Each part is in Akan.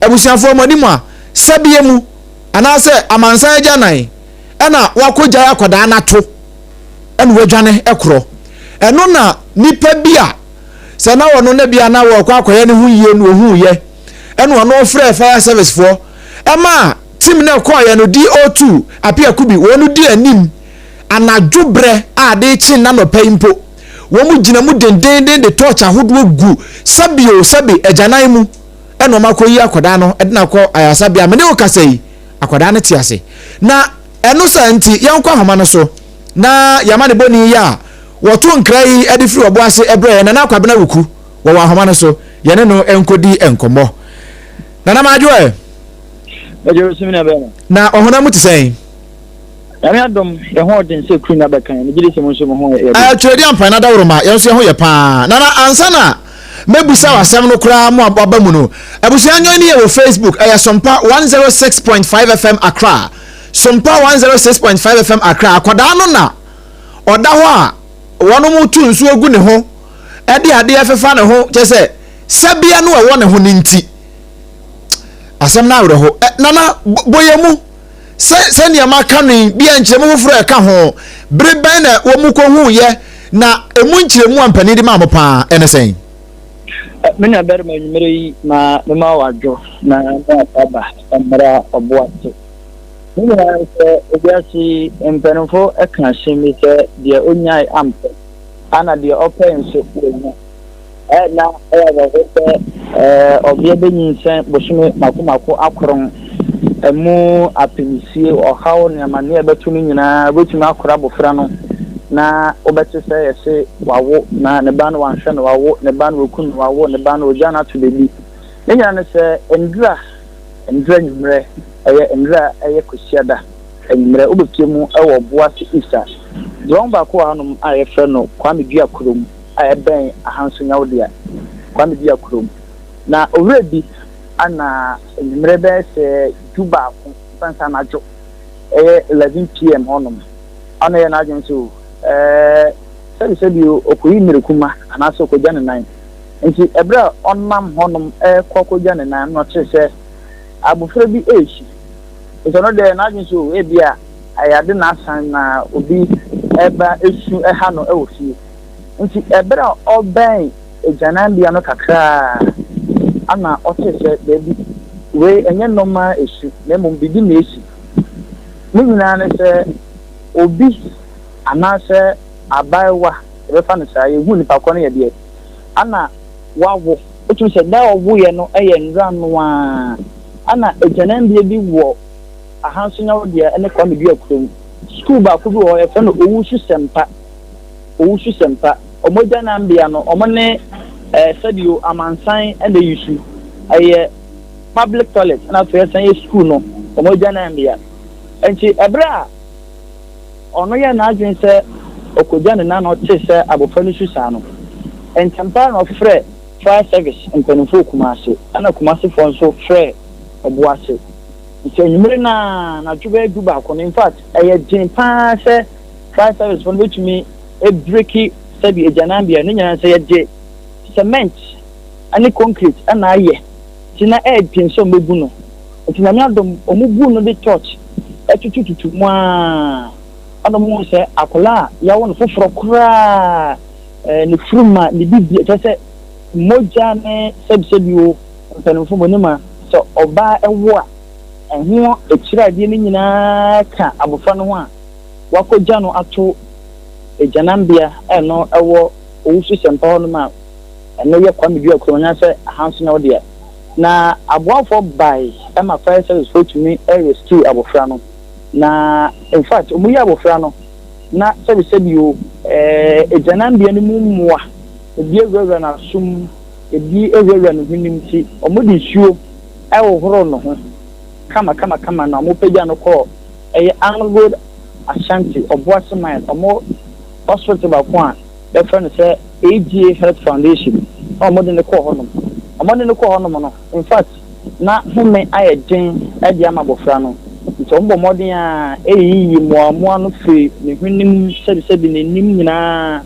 Abusuafoɔ, mo anim a sɛbeɛ mu anaasɛ amansan agyanan ɛna wakɔgyae akwadaa no ato ɛna wadwane korɔ. Ɛno na nipa bi a sɛ na ɔno na bia na wɔkɔ akɔyɛ ne ho yie no ɔhuuyɛ ɛna ɔno frɛɛ fire service foɔ ɛma team no ɛkɔɔyɛ no DO2 Apia Kubi wɔn di anim anadwo berɛ a ade rekye nnanɔpa yi mpo wɔn gyina mu dendenden de torch ahodoɔ gu sɛbi o sɛbi agyanan mu ɛna wɔn akɔyi akwadaa no ɛde no akɔ ayaresabea. Mene wo kasa yi, akwadaa no te ase. Na ɛno saa nti, yɛnkɔ ahoma no so na yɛama ne bɔni yi a wɔto nkra yi de firi ɔbo ase ɛbrɛ yɛn Nana Kwabena Wuku wɔwɔ ahoma no so, yɛne no nkɔdi nkɔmmɔ. Nana Madwo ɛ? Na ɔhonam mu te sɛn? Nyame adom, yɛn ho ɔden sɛ kuru na bɛka yɛn. Megye di sɛ mo nso mo ho yɛ den. Twɛdi ampa na dawuroma, yɛn nso yɛn ho yɛ paa. Nana, ansa na mɛbusa w'asɛm no koraa mo aba mu no, abusua nyɔn ni yɛ wɔ Facebook, ɛyɛ Sompa 106.5 FM Accra. Sompa 106.5 FM Accra. Akwadaa no na ɔda hɔ a wɔnom to nsuo gu ne ho, ɛde adeɛ fefa ne ho, kyɛ sɛ sɛbea no ɛwɔ ne ho no nti. Asɛm no awerɛho. Nana, bɔ yɛn mu. Sɛ sɛnea maka no yi, bia nkyerɛmu foforo a ɛka ho. Bere bɛn na wɔkohuiɛ, na emu nkyerɛmu a mpanin de maa mo paa ne sɛn? Me nuabarima, anwummere yi ma mema wo adwo na me aba mmra ɔbo ase. Ne nyinaa ne sɛ, ewiase yi, mpanimfo ka asɛm bi sɛ, deɛ onyae ampɛ, ana deɛ ɔpɛe nso wannya. Na ɛyɛ awerɛhow sɛ ɔbea benyinsɛn bosome mako mako akron, ɛmu apinisie, ɔhaw ne amanneɛ a ɛbɛto no nyinaa, obetumi akora abofra no, na wobɛte sɛ yɛse wawo, na ne ba no wanhwɛ no wawo, ne ba no wɔakum no wawo, ne ba no wɔgyaa no ato baabi. Ne nyinaa ne sɛ, nnura, nnura anwummerɛ, ɛyɛ nnura a ɛyɛ Kwasiada anwummerɛ, wobɛpue mu wɔ Ɔboase East a, borɔn baako wɔ hanom a yɛfrɛ no Kwame Dua Kurom. A ɛbɛn Ahanso Nyawdea, Kwame Dua kurom. Na owura bi ana anwummerɛ bɛyɛ sɛ 11, mfa no sɛ anadwo ɛyɛ 11 PM hɔnom, ana ɔyɛ n'adwene sɛ o, ɛɛ, sɛbisɛbi o, ɔkɔyi mmirekuma anaasɛ ɔkɔgya ne nan. Nti ɛberɛ a ɔnam hɔnom ɛrekɔ akɔgya ne nan no, ɔtee sɛ abɔfra bi resu. Nti ɔno deɛ n'adwene sɛ o, ebia ɛyɛ ade na asan na obi ɛreba esu ɛha no ɛwɔ fie. Enti bere a ɔbɛn agyananbea no kakraa ara na ɔtee sɛ, Dabi, wei ɛnyɛ nɔma su, na mmom biribi na esi. Ne nyinaa ne sɛ, obi anaasɛ abaayewa, yɛbɛfa no saa, yɛnhu nipa korɔ no yɛ deɛ, ana wawo. Wotumi sɛ da a ɔwoeɛ no yɛ nnora no ara, ana agyananbea bi wɔ Ahanso Nyawodea ne Kwame Dua kurom. Sukuu baako bi wɔ hɔ, yɛfrɛ no Owusu Sɛmpa. Owusu Sɛmpa. Wɔn agyananbea no, wɔn ne eh, sɛbio amansan na eyi su. Ɛyɛ public toilet na afei ɛsan yɛ sukuu no wɔn agyananbea. Nti ɛberɛ a ɔno yɛɛ n'adwene sɛ ɔkɔgya ne nan na ɔtee sɛ abɔfra no su saa no, ntɛmpa ara na ɔfrɛɛ fire service mpanimfoɔ wɔ Kumasi, ɛna Kumasefoɔ nso frɛɛ Ɔboase. Nti anwummere no ara, anadwo bɛyɛ 11 no, in fact ɛyɛ den pa ara sɛ Fire service fo no betumi abireki sɛbi agyananbea no nyinaa sɛ yɛde cement ne concrete na ayɛ nti na ɛyɛ den sɛ wɔbɛbu no nti Nyame adom wɔn buu no de torch tutututu mu aa ɛna wɔn hu sɛ akwadaa a yɛawo no foforɔ koraa ne furuma ne bibi kyerɛ sɛ mogya ne sɛbisɛbi o mpanimfo mo nim a sɛ ɔbaa ɛwo a ɛho akyiri adeɛ no nyinaa ka abɔfra no ho a wɔakɔgya no ato agyananbea a ɛno ɛwɔ Owusu Sɛmpa hɔnom a ɛno yɛ Kwame Dua kurom anaasɛ Ahanso na ɔdea. Na aboafoɔ bae ma fire service foɔ tumi rescue abɔfra no. Na in fact wɔyi abɔfra no na sɛbisɛbi o agyananbea no mu mmoa ebi awurawura n'asom, ebi awurawura ne hwenem nti wɔde nsuo hohoroo ne ho kama kama kama na wɔpagya no kɔɔ ɛyɛ Anglo Ashanti Obuasi Mine, wɔn hospital baako a yɛfrɛ no sɛ AGA Health Foundation na wɔde no kɔɔ hɔnom. Wɔde no kɔɔ hɔnom no, in fact, na home ayɛ den de ama abɔfra no. Nti wɔbɔ mmɔden a ɛyiyi mmoamoa no firi ne hwenem sɛbisɛbi n'anim nyinaa.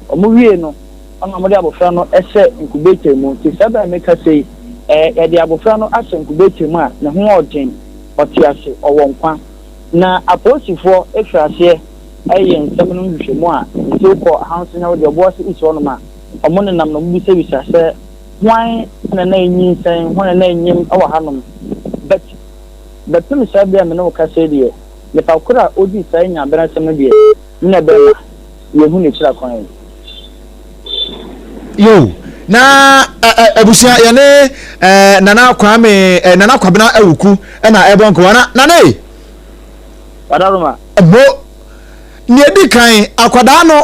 Wɔwie no, ɛna wɔde abɔfra no hyɛ incubator mu. Nti saa berɛ a mekasa yi, Yɛde abofra no ahyɛ incubator mu a ne ho ɔden, ɔte ase, ɔwɔ nkwa. Na apolisifoɔ firi aseɛ yɛ nsɛm no nhwehwɛmu a, nti wokɔ Ahansonya wo deɛ Ɔboase East hɔnom a, wɔnenam na wɔbisabisa sɛ hwan na na anyinsɛn, hwan na na anyem wɔ hanom. But bɛpem saa berɛ a me ne wo kasa yi deɛ, nipa koro a ɔdii saa nyaberasɛm no deɛ, me na bɛrima, yɛnhu n'akyiri akwan yi. Yo, na abusua yɛne Nana Kwame Nana Kwabena Awuku na ɛbɔ nkɔmɔ na Nana e. Wadaroma. Mo nea edi kan akwadaa no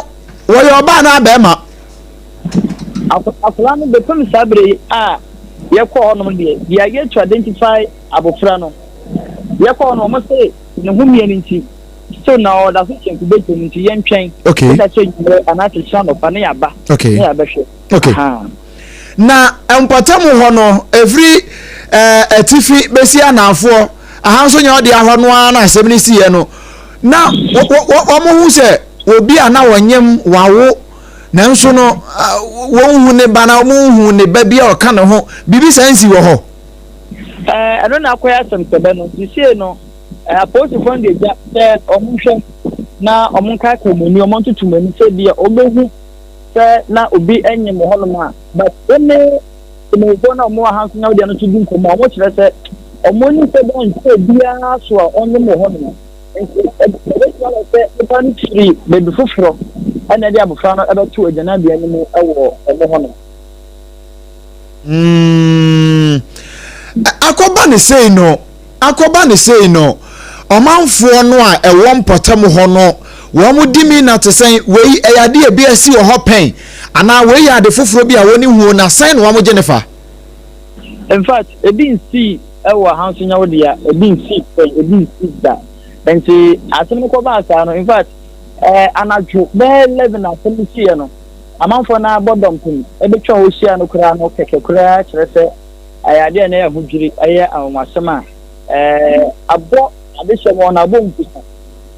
wɔyɛ ɔbaa na abɛɛma. Akwadaa no bɛpem saa bere yi a yɛkɔ hɔnom deɛ they are yet to identify abofra no. Yɛkɔ hɔ no wɔn se ne ho mmienu nti still na ɔda so hyɛ incubator mu nti yɛntwɛn. Okay. Ɛda sɛ nwummerɛ anaasɛ kyerɛ anɔpa ne yɛaba. Okay. Ne yɛabɛhwɛ. Okay. Na mpɔtam hɔ no ɛfiri ɛɛ atifi bɛsi anaafoɔ aha nso nyɛ ɔde ahɔ no ara na asɛm no siiɛ no na wɔn ho sɛ obi a na wɔnyem wawo nanso no wɔn hu ne ba na wɔn hu ne ba bi a ɔka ne ho biribi saa nsi wɔ hɔ. Ɛɛ ɛno na akɔyɛ asɛm sɛbɛ no sisie no. Apolisifoɔ no de gya sɛ wɔnhwɛ na wɔnkaakae wɔn ani, wɔntoto wɔn ani sɛ ebia wɔbɛhu sɛ na obi nyem wɔ hɔnom a. But wo ne temamufoɔ no a wɔwɔ ha nso na wodeɛ no nso di nkɔmmɔ a, wɔkyerɛ sɛ wɔn ani sɛ dɛ nkyɛ obiara so a ɔnyem wɔ hɔnom. Nti ɛbɛtumi aba sɛ nipa no firi baabi foforɔ ɛna ɛde abɔfra no ɛbɛto agyanabea no mu wɔ wɔn hɔnom. Mm, akɔba ne sei no. Akɔba no sei no, ɔmanfoɔ no a ɛwɔ mpɔtam hɔ no, wɔn di mi na te sɛn? Wei ɛyɛ adeɛ a ebi asi wɔ hɔ pɛn? Anaa wei yɛ ade foforɔ bi a wɔn huo na sɛn na wɔn gye ne fa? In fact, ebi nsii wɔ ha nso nyɛ wo dea, ebi nsii pɛn, ebi nsii da. Nti asɛm no kɔbaa saa no, in fact, eh, anadwo bɛyɛ 11 asɛm no siiɛ no, amanfoɔ no abɔ dɔmpem ɛbɛtwa hɔ hyia no koraa no kɛkɛ koraa kyerɛ sɛ Ɛyɛ ade a na ɛyɛ ahodwiri, ɛyɛ anwanwasɛm a abɔ adehyɛ wɔn na abɔ mpusa.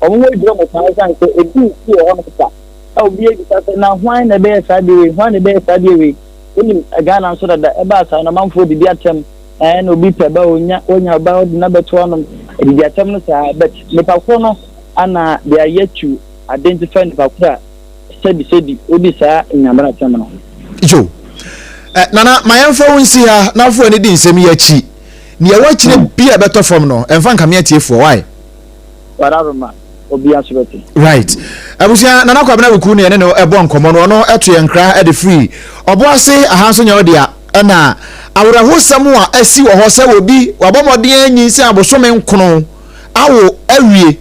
Wɔn ho adwiri wɔn paa esiane sɛ ebi nsi wɔ hɔnom da. A obi abisa sɛ, na hwan na ɛbɛyɛ saa adeɛ wei? Hwan na ɛbɛyɛ saa adeɛ wei? Wonim Ghana nso dada, ɛbaa saa no amanfoɔ didi atɛm, ɛɛ na obi pɛ ba onya, onya ba ɔde no abɛto anom, didi atɛm no saa. But nipa korɔ no ana they are yet to identify nipa korɔ a sɛbi sɛbi odi saa nyamera asɛm no. Yo. Eh, nana, ma yɛmfa wo nsi ha na afo ani di nsɛm yi akyi. Nea ɛwɔ akyire hmm. bi a ɛbɛtɔ fam no, ɛmfa nkame atiefoɔ, why? Wararoma, obi aso bɛte. Right. Abusua, Nana Kwabena Wuku ne yɛne no ɛbɔ nkɔmmɔ no, ɔno ɛto yɛn nkra de firi ɔbo ase aha nso nyɛ ɔdea ɛna awerɛhosɛm a asi wɔ hɔ sɛ obi wabɔ mmɔden anyinsɛn abosome nkono awo awie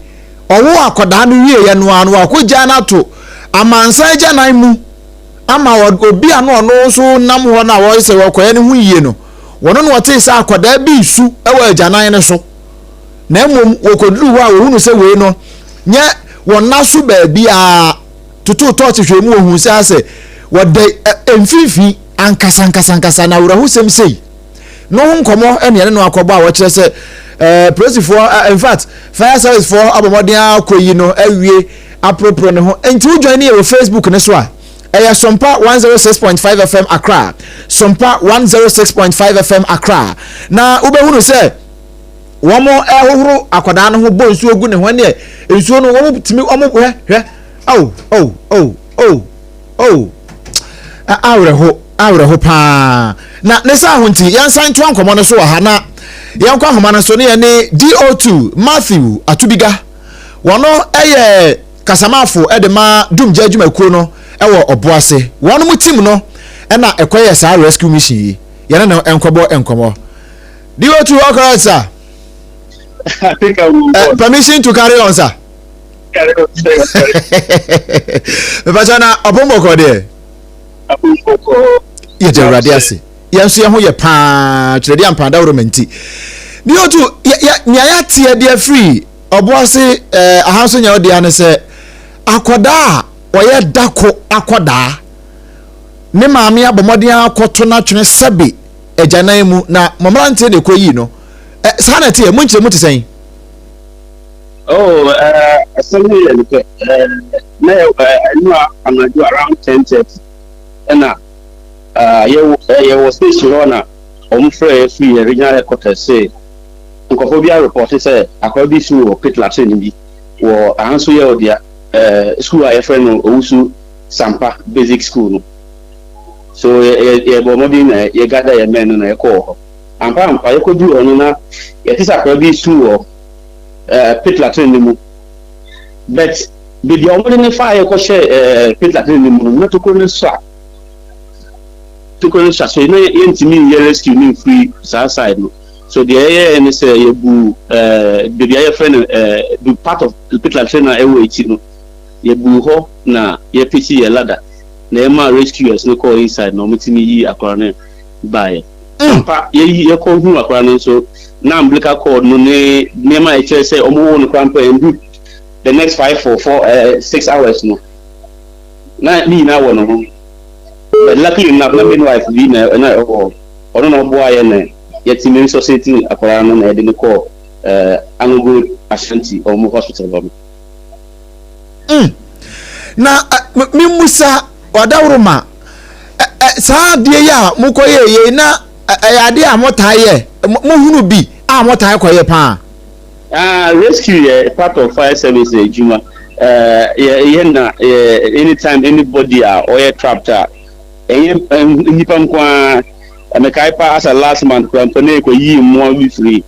Ɔwoo akwadaa no wieeɛ no ara no, wakɔgyaa no ato amansan agyanan mu ama obi a na ɔno nso nam hɔ no a wɔyɛ sɛ wɔkɔyɛ ne ho yie no, wɔno na ɔtee sɛ akwadaa bi resu wɔ agyanan no so. Na mmom wɔkɔduruu hɔ a wɔhunu sɛ wei no nyɛ wɔn nna so baabiara totoo tɔɔkye hwɛɛ mu wɔhuu sɛ asɛ wɔda mfimfini ankasa ankasa ankasa na awerɛhosɛm sei. no ho nkɔmmɔ ɛne ɛne no akɔbɔ a wɔkyerɛ sɛ ɛɛ polisifoɔ ɛɛ in fact fire service foɔ abɔ mmɔden akɔ yi no awie aporoporo ne ho nti wo join ne yɛ wɔ facebook ne so a ɛyɛ sompa 106.5 fm accra sompa 106.5 fm accra na wobɛhunu sɛ wɔn ɛhohoro akwadaa no ho bɔ nsuo gu ne ho ɛneɛ nsuo no wɔn tumi wɔn hwɛ hwɛ oh oh oh oh oh awerɛho awerɛho paa na ne saa ho nti yɛnsan ntoa nkɔmmɔ no so wɔ ha na yɛnkɔ ahoma no so ne yɛne DO2 Matthew Atubiga wɔno yɛ kasamafo de ma dumgya adwumakuo no wɔ Ɔboase wɔn mu team no ɛna ɛkɔyɛ saa rescue mission yi yɛne no nkɔbɔ nkɔmmɔ DO2 all correct sir. I think I will. Permission to carry on sir. Carry on, sir. Mepakyɛ na ɔpon bɔkɔ deɛ. Yɛda Awurade ase. Yɛn nso yɛn ho yɛ paa twerɛdeɛ ampa daworo ma nti. Deɛ otu nea yɛateɛ de afiri ɔbo ase ɛɛ aha nso nyɛ ɔdeɛ ne sɛ akwadaa a ɔyɛ dako akwadaa ne maame abɔ mmɔden akɔto n'atwene sɛbe agyanan mu na mo mmeranteɛ na ɛkɔ yii no ɛ saa na ɛteɛ mo nkyerɛ mu te sɛn. Oh, asɛm no yɛ nokwɛ. Na yɛ ɛnora anadwo around 10:30 ɛna yɛwɔ yɛwɔ station hɔ na Wɔn frɛ yɛ firi yɛ regional headquarters sɛ nkurɔfoɔ bi arepɔte sɛ akwadaa bi su wɔ pit latrine bi wɔ Ahanso Yɛwodea school a yɛfrɛ no Owusu Sampa Basic School no. So yɛ yɛ yɛbɔ mmɔden na yɛ gather yɛ men no na yɛkɔɔ hɔ. Ampa ampa yɛkɔduru hɔ no na yɛte sɛ akwadaa bi su wɔ pit latrine no mu, but baabi a wɔde no faa yɛkɔhyɛ pit latrine no mu no, na tokuro no sua, tokuro no sua, so na yɛntumi nyɛ rescue no mfiri saa side no. So deɛ yɛyɛɛ ne sɛ yɛbu baabi a yɛfrɛ no the part of pit latrine a ɛwɔ akyi no, yɛbu hɔ na yɛpikyi yɛ ladder na yɛma rescuers no kɔɔ inside na wɔtumi yi akwadaa no baeɛ. Ampa, yɛyi yɛkɔ hu akwadaa no nso na umbilical cord no ne nneɛma a ɛkyerɛ sɛ wɔn wo no koraa mpo ɛndu the next 5 or 4, 6 hours no, na ne nyinaa wɔ ne ho. But luckily enough, na midwife bi na ɛna ɛwɔ hɔ, ɔno na ɔboa yɛ na yɛtumi resuscitate akwadaa no na yɛde no kɔɔ Angogo Ashanti ɔmo hospital hɔ no. Na memmusa ɔdaworo saa adeɛ yi a mokɔyɛ yei na ɛyɛ adeɛ a motaa yɛ, mohunu bi a motaa kɔyɛ paa? Ah, rescue yɛ part of fire service adwuma. Yɛ yɛ na yɛ anytime anybody a ɔyɛ trapped a, ɛyɛ nipa nko ara. Mekae pa asa last month kora mpo na yɛkɔyii mmoa bi firi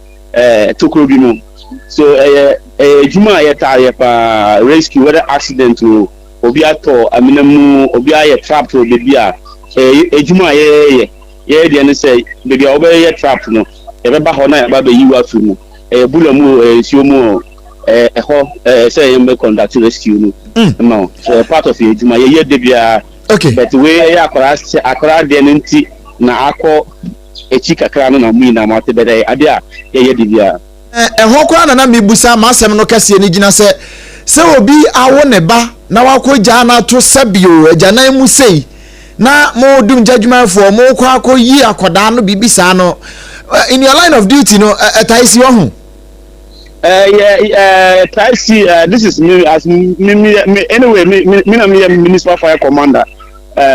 tokuro bi mu. So ɛyɛ adwuma a yɛtaa yɛ paa, rescue, whether accident o, obi atɔ amena mu, obi ayɛ trapped wɔ baabi a, ɛyɛ adwuma a yɛyɛ. Yɛyɛ deɛ ne sɛ baabi a wɔbɛyɛ trapped no, yɛbɛba hɔ na yɛaba bɛyi wo afiri mu, ɛyɛ bula mu o, ɛyɛ nsuo mu o, ɛɛ ɛhɔ ɛɛ sɛ yɛn bɛ conduct rescue no ma wo. So ɛyɛ part of yɛ adwuma yɛyɛ de biara. But wei ɛyɛ akwaraa sɛ akwaraa deɛ no nti na akɔ akyi kakra no na mo nyinaa mo ate bɛdɛ adeɛ a yɛyɛ de biara. Ɛhɔ koraa na na mebusa m'asɛm no kɛseɛ no gyina sɛ obi awo ne ba na wakɔ gyaa no ato sɛbio agyanan mu sei na mo dum gya adwumayɛfoɔ mo kɔ akɔ yi akɔdaa no biribi saa no, in your line of duty no, ɛtae si wɔ ho? Yeah, try see. This is me as me, me, me anyway. Me, me, me, municipal fire commander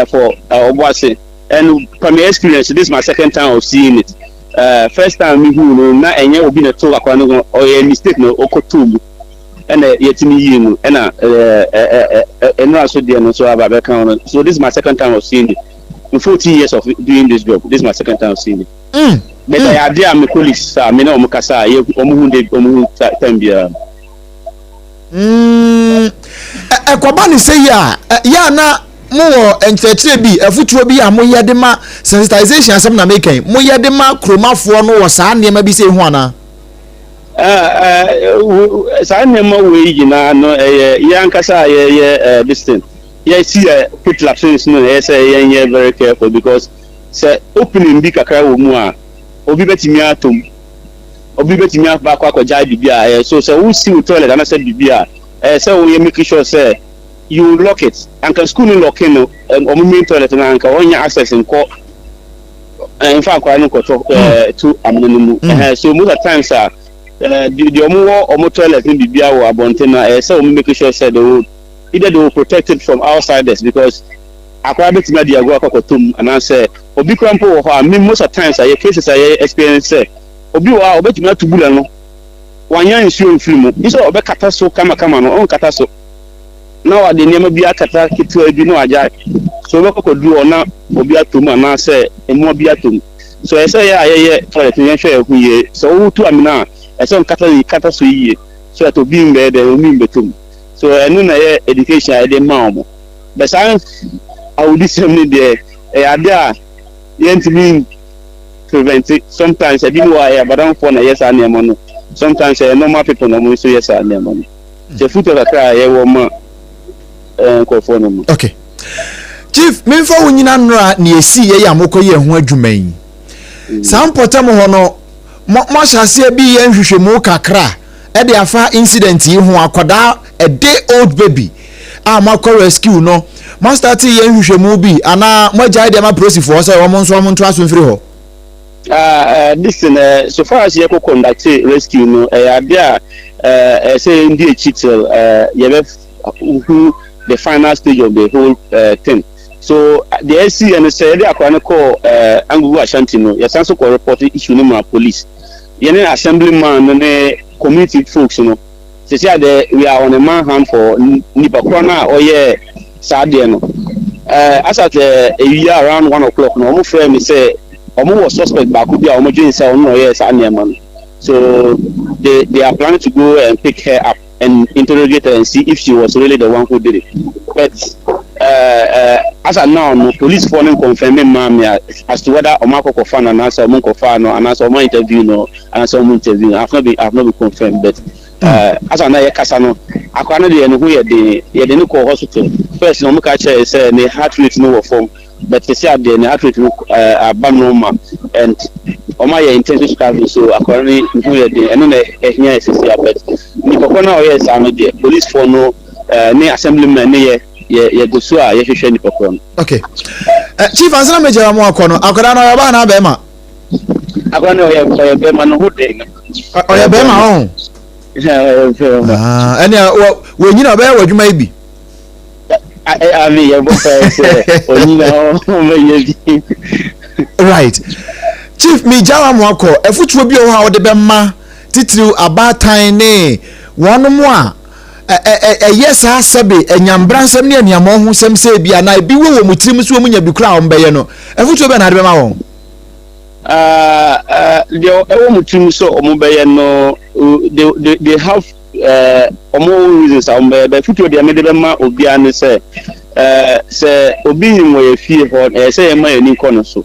for Obuasi, and from my experience, this is my second time of seeing it. First time me hu no na ɛnyɛ obi na to akora no, ɔyɛ mistake na ɔkɔto mu ɛna yɛtumi yie no, ɛna ɛnura so deɛ no so aba bɛka no. So this is my second time of seeing it. In 14 years of doing this job, this is my second time of seeing it. But ɛyɛ adeɛ a me colleagues a me ne wɔn kasa a, yɛ wɔn hu de wɔn hu time biara. Ɛkɔba ne sɛ yi a yɛ a na mowɔ nkyerɛkyerɛ bi, afotuo bi a moyɛ de ma sensitization asɛm na mekɛn moyɛ de ma kuromafoɔ no wɔ saa nneɛma bi sɛ ho anaa? Saa nneɛma wei nyinaa no, ɛyɛ yɛn ankasa a yɛyɛ this thing, yɛsi yɛ pit latrines no, ɛyɛ sɛ yɛn yɛ very careful because sɛ opening bi kakra wɔ mu a, obi bɛtumi atɔ mu, obi bɛtumi aba akɔ akɔgyae biribi a ɛyɛ. So sɛ wosi wo toilet anaasɛ biribi a, ɛyɛ sɛ woyɛ make sure sɛ you lock it. Anka school no lock no ɔmo main toilet no, anka ɔnya access nkɔ nfa akwaraa no nkɔtɔ to amena no mu ɛhɛn. So most of the times a deɛ ɔmo wɔ ɔmo toilet no biribi wɔ abɔnten no, ɛyɛ sɛ ɔmo make sure sɛ they will protect it from outsiders because akwaraa bɛtumi adi agorɔ akɔkɔtɔ mu anaasɛ obi kura mpo wɔ hɔ a. Me most of the times a yɛ cases a yɛ experience sɛ obi wɔ hɔ a ɔbɛtumi ato bula no, wanya nsuo mfiri mu bi sɛ ɔbɛkata so kamakama no, ɔnkata so na wɔde nneɛma bi akata ketewa bi na wagyae so, ɔbɛkɔ kɔduru hɔ na obi atɔ mu anaasɛ mmoa bi atɔ mu. So ɛsɛ yɛ a yɛyɛ toilet no, yɛnhwɛ yɛn ho yie. Sɛ wotu amena a, ɛsɛ nkata yi kata so yie so that obi mbɛyɛ dɛ obi mbɛtɔ mu. So ɛno na ɛyɛ education a yɛde ma wɔn. Bɛ saa awudisɛm no deɛ, ɛyɛ ade a yɛntumi prevent. Sometimes ebi wɔ a ɛyɛ abadamfoɔ na ɛyɛ saa nneɛma no, sometimes ɛyɛ normal people na wɔn nso yɛ saa nneɛma no. Sɛ future kakra a yɛwɔ ma nkurɔfoɔ no mu. Okay, Chief, memfa wo nyina nnora ne ɛsii yɛyɛ a mokɔyɛ ho adwuma yi saa mpɔtam hɔ no, moahyɛ aseɛ bi yɛ nhwehwɛmu kakra ɛde afa incident yi ho, akwadaa, a day old baby a moakɔ rescue no, moastart yɛ nhwehwɛmu bi anaa moagyae deɛ ma polisifoɔ sɛ wɔn nso wɔn ntoa so mfiri hɔ? This thing, so far as yɛkɔ conduct rescue no, ɛyɛ ade a ɛsɛ yɛn di akyi till yɛbɛ hu the final stage of the whole thing. So deɛ ɛsi yɛ no sɛ yɛde akwadaa no kɔɔ ɛɛ Angugu Ashanti no, yɛsan so kɔ report issue no ma police. Yɛne assemblyman no ne community folks no, sisi adeɛ we are on a man hunt for nipa korɔ no a ɔyɛ saa adeɛ no. As at ewia around 1 o'clock no, wɔn frɛ me sɛ wɔn wɔ suspect baako bi a wɔn dwen sɛ ɔno na ɔyɛ saa nneɛma no. So they are planning to go and pick her up and interrogate her and see if she was really the one who did it. But as at now, no police foɔ no confirm maa me as to whether ɔmo akɔkɔfa no anaasɛ ɔmo nkɔfa no anaasɛ ɔmo interview no anaasɛ ɔmo interview no. I have not been confirmed, but as at now yɛ kasa no, akwadaa no deɛ ne ho yɛ den. Yɛde ne kɔ hospital first na ɔmo ka kyerɛ sɛ ne heart rate no wɔ fam, but sɛ adeɛ ne heart rate no aba normal and ɔmo ayɛ intensive screening, so akwadaa no ne ho yɛ den. Ɛno na ɛhia ɛsisi a, but nipa kɔ no a ɔyɛ saa no deɛ, police foɔ no ne assemblyman ne yɛ go so a yɛhwehwɛ nipa korɔ no. Okay, Chief, ansana megyera mo akɔ no, akwadaa no ɔyɛ ɔbaa na abɛɛma? Akwadaa no ɔyɛ bɛrima no ho den. Ɔyɛ bɛrima ɔn? Ɔyɛ bɛrima. Ɛnea wɔnyina ɔbɛyɛ wɔ adwuma yi bi. Ami yɛ bɔ fɛ sɛ onyina ɔmɛyɛ bi. Right, Chief, megya wa mo akɔ, afutuo bi wɔ hɔ a wɔde bɛma titiriw abaatan ne wɔn a ɛyɛ saa sɛbe anyambra nsɛm ne aniamɔ ho sɛm sɛ ebi anaa ebi wɔ wɔn tirim so wɔn nya bi kora a wɔn bɛyɛ no, afutuo bɛn na ade bɛma wɔn? Deɛ ɛwɔ mu tirim sɛ ɔmo bɛyɛ no, they have ɔmo reasons a ɔmo bɛyɛ, bɛ futuo deɛ mede bɛma obiara ne sɛ sɛ obi nyim wɔ yɛ fie hɔ, ɛyɛ sɛ yɛma yɛn ani kɔ no so.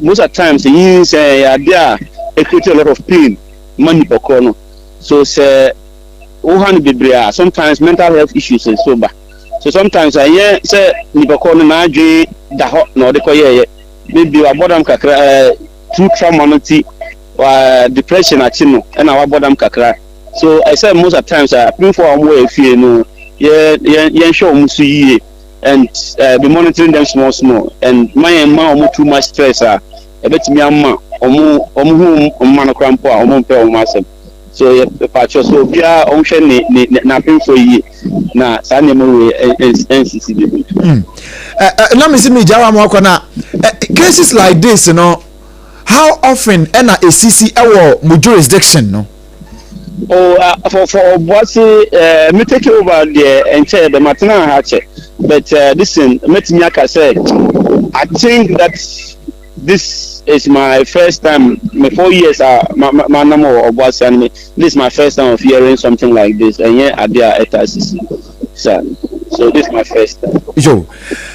Most of times nyinsɛn yɛ adeɛ a ɛ create a lot of pain ma nipa korɔ no, so sɛ woha no bebree a, sometimes mental health issues nso ba. So sometimes ɛnyɛ sɛ nipa korɔ no n'adwene da hɔ na ɔde kɔ yɛɛyɛ, maybe wabɔ dam kakra through trauma no ti wa depression akyi no ɛna wabɔ dam kakra. So ɛsɛ most of times a apemfoɔ a wɔn wɔ efie no, yɛ yɛn yɛnhwɛ wɔn so yie and be monitoring them small small and ma yɛn ma wɔn too much stress a ɛbɛtumi ama wɔn ho mma no koraa mpo a wɔn mpɛ wɔn asɛm. So yɛ pàtó so obiara ɔnhwɛ ne n'apemfoɔ yie na saa nneɛma wei ɛnsisi bi. Na mi si mi gya wa mo akɔ na cases like this no, how often ɛna esisi ɛwɔ mo jurisdiction no? Oh, for Obuasi, me take over deɛ nkyɛn bɛ ma tena ha kyɛ, but this thing mɛtumi aka sɛ I think that this is my first time. My 4 years a ma ma ma nam wɔ Obuasi anime, this is my first time of hearing something like this. Ɛnyɛ adeɛ a ɛta sisi sa, so this is my first time. Yo,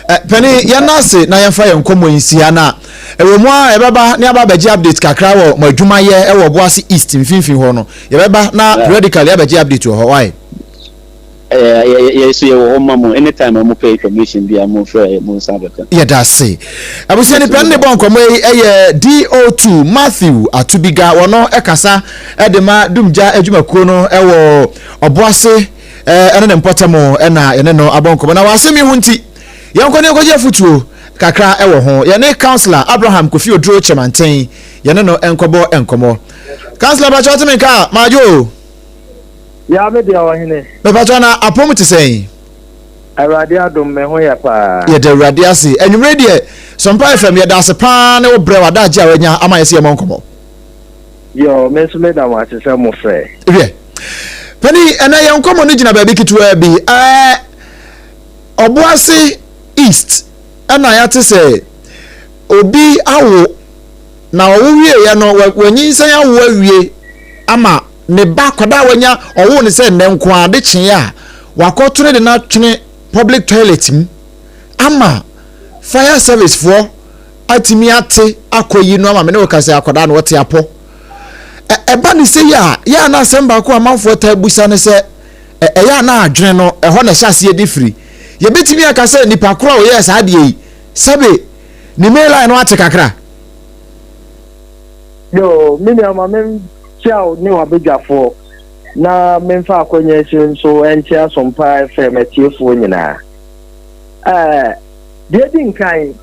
pɛni yɛn ase na yɛmfa yɛn nkɔmmɔ yi si ha, na ɛwɔ mu a yɛbɛba ne aba abɛgye update kakra wɔ mo adwumayɛ ɛwɔ Obuasi East mfimfini hɔ no. Yɛbɛba na periodically yɛabɛgye update wɔ hɔ wae. Yɛ yɛ so yɛwɔ hɔ ma mo anytime a mo pɛ information bi a, mo fɛ mo nsa bɛka. Yɛda ase. Abusua, nipa ne bɔ nkɔmmɔ yi ɛyɛ DO2 Matthew Atubiga. Wɔno ɛkasa ɛde ma dumgya adwumakuo no ɛwɔ Ɔboase ɛne ne mpɔtam, ɛna yɛne no abɔ nkɔmmɔ na wɔasɛm yi ho nti yɛnkɔ ne yɛnkɔgye afotuo kakra ɛwɔ ho. Yɛne Councillor Abraham Kofi Oduro Kyerɛmanten, yɛne no nkɔbɔ nkɔmmɔ. Councillor Bakyɛ, ɔteme nka maadwo. Ya, me deɛ ɔhene. Mepatwa, na apɔm te sɛn? Awurade adom, me ho yɛ paa. Yɛda Awurade ase. Anwummere deɛ Sɔmpa FM yɛda ase paa ne wo brɛ w'adagye a wanya ama yɛ sɛ yɛmmɔ nkɔmmɔ. Yo, me nso meda mo ase sɛ mo frɛ. Hwɛ pani, ɛnɛ yɛn nkɔmmɔ no gyina baabi ketewaa bi, Ɔboase East, ɛna yɛate sɛ obi awo na ɔwo wieɛ no, wanyinsɛn awo awie ama ne ba kwadaa a wanya ɔwo ne sɛ nnɛ nko ara de kyeeɛ a wakɔto ne de no atwene public toilet mu ama fire service foɔ atumi ate akɔ yi no ama me ne wo ka sɛ akwadaa no wɔte apɔ. Ɛba ne sɛ yi a yɛ ana asɛm baako a amanfoɔ taa busa ne sɛ ɛyɛ ana adwene no ɛhɔ na ɛhyɛ aseɛ de firi. Yɛbɛtumi aka sɛ nipa korɔ a ɔyɛɛ saa adeɛ yi, sɛbe ne main line no ate kakra? Yo, me nua, ma menkyia wo ne w'abadwafoɔ na memfa akɔnya akyi nso nkyea Sompa FM atiefoɔ nyinaa. Deɛ di nkan,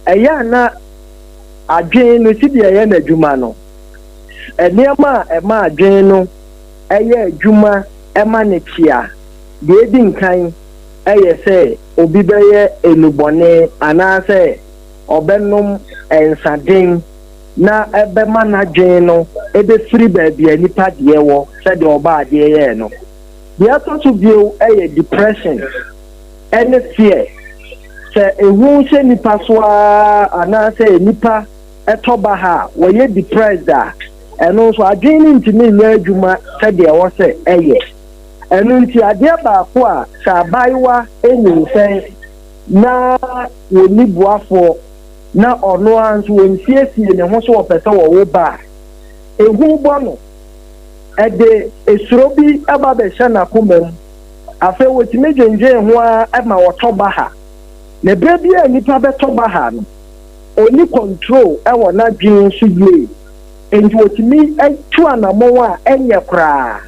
ɛyɛ a na adwene no si deɛ ɛyɛ n'adwuma no, nneɛma a ɛma adwene no ɛyɛ adwuma ɛma ne kyea. Deɛ di nkan, yɛ sɛ obi bɛyɛ nnubɔne anaasɛ ɔbɛnom nsaden na ɛbɛma n'adwene no bɛfiri baabi a nipa deɛ wɔ sɛdeɛ ɔbɔadeɛ yɛɛ no. Deɛ ɛtɔ so bio yɛ depression ne fear. Sɛ ehu hyɛ nipa so ara anaasɛ nipa tɔ baha a, wɔyɛ depressed a, ɛno nso adwene no ntumi nyɛ adwuma sɛdeɛ ɛwɔ sɛ ɛyɛ. Ɛno nti adeɛ baako a sɛ abaayewa nyinsɛn na wɔnni boafoɔ na ɔno ara nso ɔnsiesie ne ho sɛ ɔpɛ sɛ ɔwo ba a, ehu bɔ no. Ɛde esuro bi ba bɛhyɛ n'akoma mu. Afei wɔtumi dwendwen ho ara ma ɔtɔ baha. Na berɛ bi a nipa bɛtɔ baha no, ɔnni control wɔ n'adwene so yie. Enti ɔtumi tu anammɔn a ɛnyɛ koraa.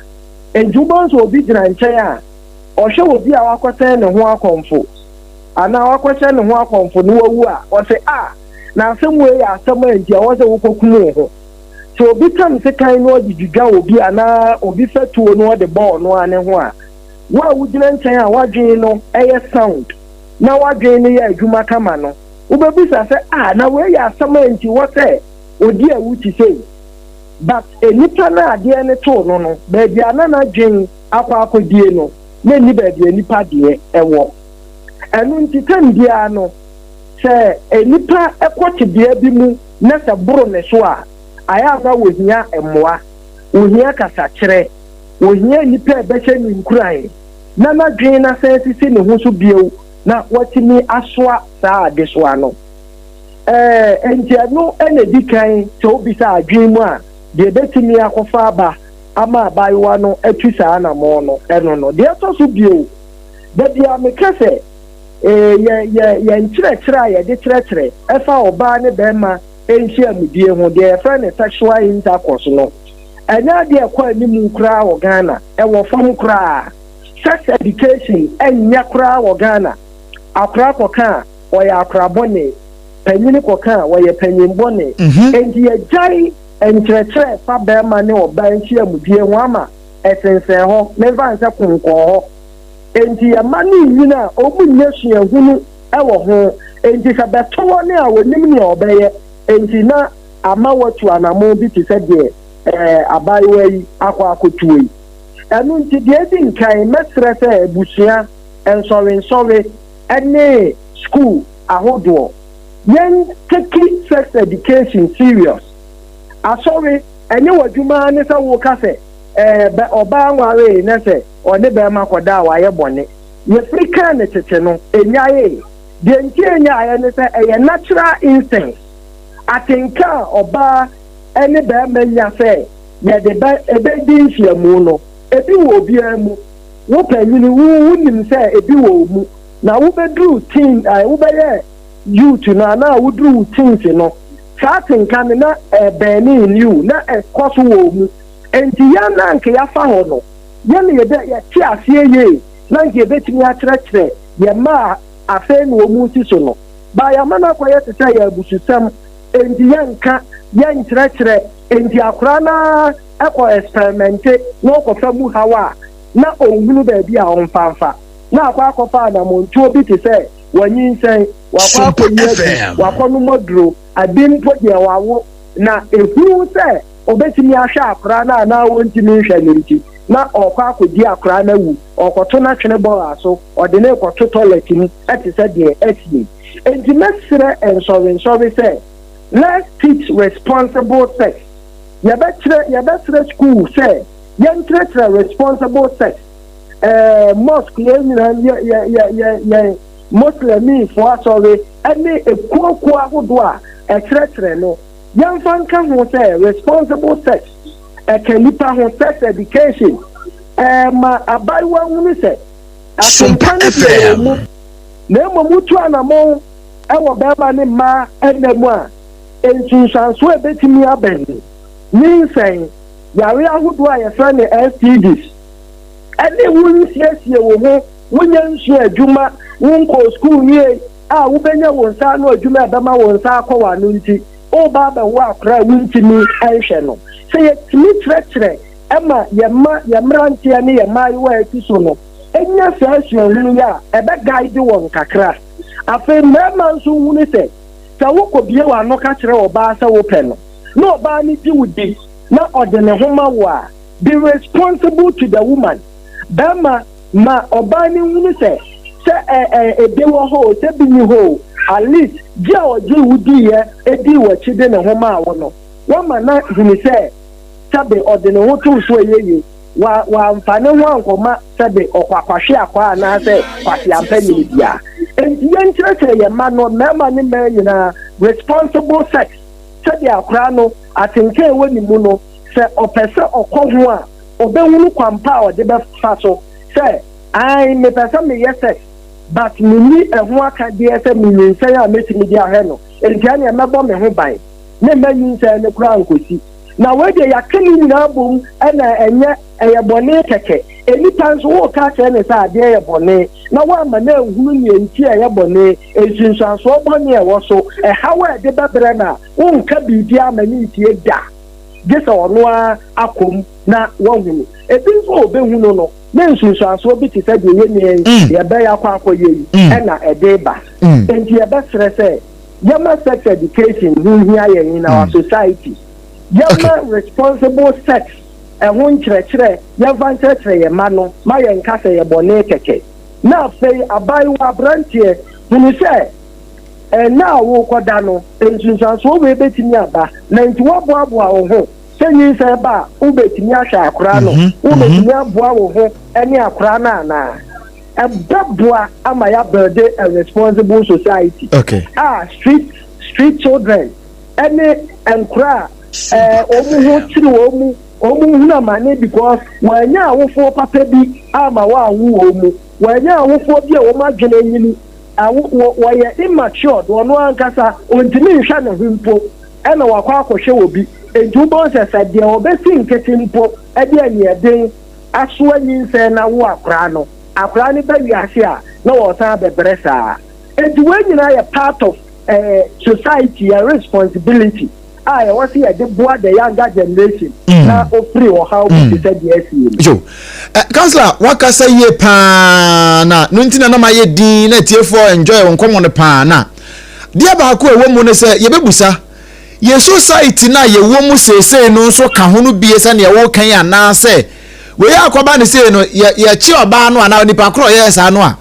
Enti wobɛhu sɛ obi gyina nkyɛn a, ɔhwɛ obi a wakɔsɛn ne ho akɔmfo anaa wakɔhyɛ ne ho akɔmfo na wawu a, ɔse, Ah, na asɛm wei yɛ asɛm a enti ɛwɔ sɛ wokɔkum wo ho. Sɛ obi tam sekan na ɔde dwidwa obi anaa obi fa tuo na ɔde bɔ ɔno ara ne ho a, wo a wogyina nkyɛn a w'adwene no yɛ sound na w'adwene no yɛ adwuma kama no, wobɛbisa sɛ, Ah, na wei yɛ asɛm a enti ɛwɔ sɛ ɔdi awu te sei? But nipa no a adeɛ no too no no, baabi a na n'adwene akɔ akɔdie no, na ɛnni baabi a nipa deɛ wɔ. Ɛno nti tɛm biara no, sɛ nipa kɔ tebea bi mu na sɛ boro ne so a, ayɛ a na wɔhia mmoa, wɔhia kasakyerɛ, wɔhia nnipa a ɛbɛhyɛ ne nkuran na n'adwene no asan asisi ne ho so bio na watumi asoa saa adesoa no. Ɛɛ, enti ɛno na ɛdi kan sɛ wobisa adwene mu a, deɛ ɛbɛtumi akɔfa aba ama abaayewa no atu saa anammɔn no, ɛno no. Deɛ ɛtɔ so bio, da biara meka sɛ, ee, yɛ, yɛ, yɛn nkyerɛkyerɛ a yɛde kyerɛkyerɛ ɛfa ɔbaa ne barima nhyiamudie ho, deɛ yɛfrɛ no sexual intercourse no, ɛnyɛ adeɛ a ɛkɔ anim koraa wɔ Ghana, ɛwɔ fam koraa. Sex education ɛnyɛ koraa wɔ Ghana. Akora kɔka a, ɔyɛ akora bɔne, panyin kɔka a, ɔyɛ panyin bɔne. Enti yɛgyae nkyerɛkyerɛ fa barima ne ɔbaa nhyiamudie ho ama ɛsensɛn hɔ, memfa nsɛ konkɔn hɔ. Enti yɛn mma no renyin a, wɔnnya suahunu wɔ ho. Enti sɛ bɛto wɔn a, wɔnim nea wɔbɛyɛ. Enti na ama wɔatu anammɔn bi te sɛ deɛ ɛɛ abaayewa yi akɔ akɔtuo yi. Ɛno nti, deɛ edi nkan, mɛsrɛ sɛ abusua, nsɔrensɔre, ne sukuu ahodoɔ, yɛn take sex education serious. Asɔre, ɛnyɛ w'adwuma ara ne sɛ woka sɛ ɛɛ bɛ ɔbaa nwaree na sɛ ɔne bɛrima kɔda a wayɛ bɔne. Yɛfiri kaa no tete no, ɛnyaee. Deɛ nti a ɛnyaeɛ ne sɛ ɛyɛ natural instinct, atenka a ɔbaa ne bɛrima nya sɛ yɛde bɛ ɛbɛdi nhyiamu no, ebi wɔ obiara mu. Wo panyini, wo wonim sɛ ebi wɔ wo mu, na wobɛduru teen, ɛɛ wobɛyɛ youth no anaa woduru wo teens no, saa atenka no na ɛbɛn in you, na ɛkɔ so wɔ wo mu. Enti yɛn na anka yɛafa hɔ no, yɛn na yɛbɛ yɛte aseɛ yie na anka yɛbɛtumi akyerɛkyerɛ yɛn mma a afei na wɔn resi so no. Ba yɛama no akɔyɛ te sɛ yɛn abususɛm, enti yɛnka, yɛnkyerɛkyerɛ, enti akwadaa no ara kɔ experimente na ɔkɔfa mu haw a, na ɔnhunu baabi a ɔmfa mfa, na akɔ akɔfa anammɔntuo bi te sɛ wanyinsɛn, wakɔ akɔyi agu, wakɔnom aduro, abi mpo deɛ wawo, na ehu sɛ ɔbɛtumi ahwɛ akwadaa no anaa ɔntumi nhwɛ no nti, na ɔrekɔ akɔdi akwadaa no awu, ɔrekɔto no atwene bɔɔla so, ɔde no rekɔto tɔlɛt mu te sɛ deɛ asie. Enti mɛsrɛ nsɔrensɔre sɛ, let's teach responsible sex. Yɛbɛkyerɛ, yɛbɛsrɛ sukuu sɛ yɛnkyerɛkyerɛ responsible sex. Ɛɛ mosque yɛn nyinaa yɛ yɛ yɛ yɛ yɛn Moslɛmifoɔ asɔre ne ekuokuo ahodoɔ a ɛkyerɛkyerɛ no, yɛmfa nka ho sɛ responsible sex ɛka nipa ho, sex education ɛɛ ma abaayewa hunu sɛ Sompa atenka no deɛ wɔ FM. mu, na mmom wotu anamɔn wɔ bɛrima ne mmaa nna mu a, nsunsuansoɔ a ɛbɛtumi aba ni, nyinsɛn, yareɛ ahodoɔ a yɛfrɛ no STDs, ɛne wonsiesie wo ho, wonyɛ nsua adwuma, wonkɔɔ sukuu nwiei a wobɛnya wo nsa ano adwuma a ɛbɛma wo nsa akɔ w'ano nti, woreba abɛwo akwadaa a wontumi nhwɛ no. Sɛ yɛtumi kyerɛkyerɛ ma yɛn mma, yɛn mmeranteɛ ne yɛn mmaayewa a ɛti so no nya saa suahunu yi a, ɛbɛ guide wɔn kakra. Afei mmarima nso nhunu sɛ, sɛ wokɔbue w'ano ka kyerɛ ɔbaa sɛ wopɛ no, na ɔbaa no gye wo di na ɔde ne ho ma wo a, be responsible to the woman. Barima, ma ɔbaa no nhunu sɛ, sɛ ɛ ɛ ebi wɔ hɔ o, sɛ bi nni hɔ o, at least gye a ɔgyee wo diiɛ dii w'akyi de ne ho maa wo no, woama no ahunu sɛ sɛbe ɔde ne ho too so a ɛyɛ yie. Wa wamfa ne ho ankɔma sɛbe ɔkwakwaheakwaa anaasɛ kwaseampanyini biara. Enti yɛnkyerɛkyerɛ yɛn mma no, mmarima ne mmaa nyinaa, responsible sex, sɛdeɛ akwadaa no, atenka a ɛwɔ ne mu no, sɛ ɔpɛ sɛ ɔkɔ ho a, ɔbɛhunu kwan pa a ɔde bɛfa so sɛ, Ae, mepɛ sɛ meyɛ sex, but menni ɛho akadeɛ sɛ menyinsɛn a mɛtumi de ahwɛ no, enti ɛneɛ mɛbɔ me ho ban, memma nyinsɛn no koraa nkɔsi. Na wei deɛ yɛaka ne nyinaa abom na ɛnyɛ ɛyɛ bɔne kɛkɛ. Nnipa nso woreka akyerɛ no sɛ adeɛ yɛ bɔne na woamma no anhunu nea nti a ɛyɛ bɔne, nsunsuansoɔ bɔne a ɛwɔ so, ɛhaw a ɛde bɛbrɛ no a, wonka biribiara ma no ntie da gye sɛ ɔno ara akɔ mu na wahunu. Ebi nso a ɔbɛhunu no na nsunsuansoɔ bi te sɛ deɛ yɛn nua yi yɛbɛyɛ akɔ akɔyɛ yi na ɛde ba. Enti yɛbɛsrɛ sɛ yɛma sex education ho hia yɛn in our society. Yɛma responsible sex ɛho nkyerɛkyerɛ, yɛmfa nkyerɛkyerɛ yɛn mma no ma yɛnka sɛ yɛ bɔne kɛkɛ. Na afei abaayewa, aberanteɛ, hunu sɛ nna a worekɔda no, nsunsuansoɔ wei bɛtumi aba, na nti woaboaboa wo ho sɛ nyinsɛn ba a, wobɛtumi ahwɛ akora no, wobɛtumi aboa wo ho ne akora no anaa? Ɛbɛboa ama yɛabuilde a responsible society a street street children ne nkora a wɔn ho kyere wɔn mu, wɔn hunu amane because wɔannya awofoɔ papa bi ama wɔanwo wɔn mu, wɔannya awofoɔ bi a wɔn adwene anyini, awo wɔ wɔyɛ immatured, ɔno ankasa ɔntumi nhwɛ ne ho mpo ɛna wakɔ akɔhwɛ obi, enti wobɛhu sɛ sɛ deɛ ɔbɛsi nkete mpo de aniɛden asoa nyinsɛn na awo akwadaa no, akwadaa no ba wiase a na ɔresan abɛbrɛ saa. Enti wei nyinaa yɛ part of eh, society yɛn responsibility a ɛwɔ sɛ yɛde boa the younger generation na ofiri ɔhaw bi te sɛ deɛ asie no. Yo, eh, councillor wakasa yie paa na no nti na na mayɛ din na atiefoɔ enjoy wɔn nkɔmmɔ no paa na deɛ baako a ɛwɔ mu ne sɛ yɛbɛbusa yɛ society no a yɛwɔ mu seesei no nso ka ho no bie sɛdeɛ woka yi anaasɛ wei akɔba ne sei no yɛkye ɔbaa no anaa nipa korɔ ɔyɛɛ saa no a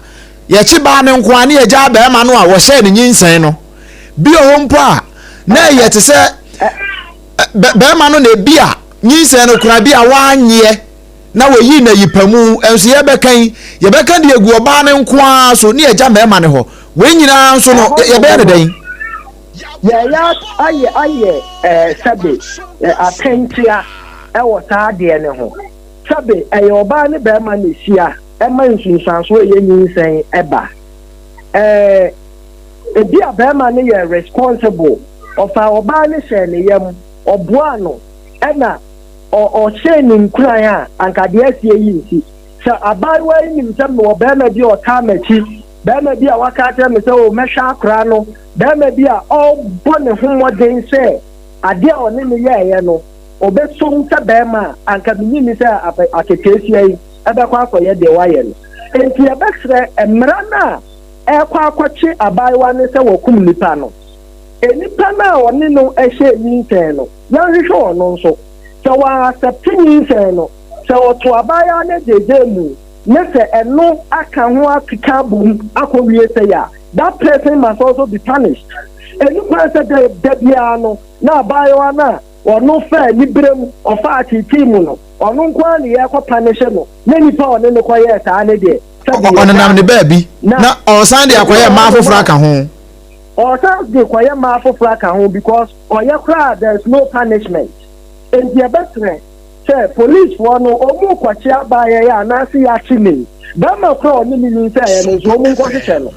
Yɛkye baa no nko ara ne yɛgyaa barima no a wɔhyɛɛ no nyinsɛn no. Bi wɔ hɔ mpo a, na ɛyɛ te sɛ barima no na ebi a nyinsɛn no koraa bi a wanyeɛ na wɔyii no ayipamu nso yɛbɛka yi yɛbɛka de agu ɔbaa no nko ara so ne yɛgya mmarima no hɔ. Wei nyinaa nso no yɛbɛyɛ no dɛn? Yɛyɛ ayɛ ayɛ ɛɛ sɛbe atɛnkyea ɛwɔ saa adeɛ no ho. Sɛbe ɛyɛ ɔbaa ne barima na ehyia. ɛma nsunsuanso a ɛyɛ nyinsɛn ba. Ɛɛ, ebia barima no yɛ responsible, ɔfaa ɔbaa no hyɛɛ ne yam, ɔboaa no, ɛna ɔhyɛɛ ne nkuran a, anka deɛ asie yi nsi. Sɛ abaayewa yi nim sɛ mewɔ barima bi a ɔtaa m'akyi, barima bi a waka akyerɛ me sɛ o mɛhwɛ akora no, barima bi a ɔrebɔ ne ho mmɔden sɛ adeɛ a ɔne me yɛeɛ no, ɔbɛsom sɛ barima a, anka menyi nni sɛ aketeesia yi bɛkɔ akɔyɛ deɛ wayɛ no. Enti yɛbɛsrɛ mmara no a ɛrekɔ akɔkye abaayewa no sɛ wakum nipa no, nipa no a ɔne no hyɛɛ nyinsɛn no, yɛnhwehwɛ ɔno nso. Sɛ wɔasɛpte nyinsɛn no, sɛ ɔto abaayewa no agyeegyee mu, ne sɛ ɛno aka ho akeka abom akɔwie sɛi a, that person must also be punished. Ɛnni kwan sɛ da biara no na abaayewa no a Ɔno faa anibere mu, ɔfaa ateetee mu no, ɔno nko ara na yɛrekɔ panishe no, na nipa a ɔne no kɔyɛɛ saa no deɛ, sɛbe yɛgyaa Ɔnenam ne baabi, na ɔresan de akɔyɛ mmaa foforɔ aka ho. Ɔresan de kɔyɛ mmaa foforɔ aka ho because ɔyɛ koraa a there is no punishment. Enti yɛbɛsrɛ sɛ policefoɔ no wɔn rekɔkye abaayewa yi anaase yɛakye no yi, barima koraa a ɔne no nyinsɛeɛ no nso wɔn nkɔhwehwɛ no,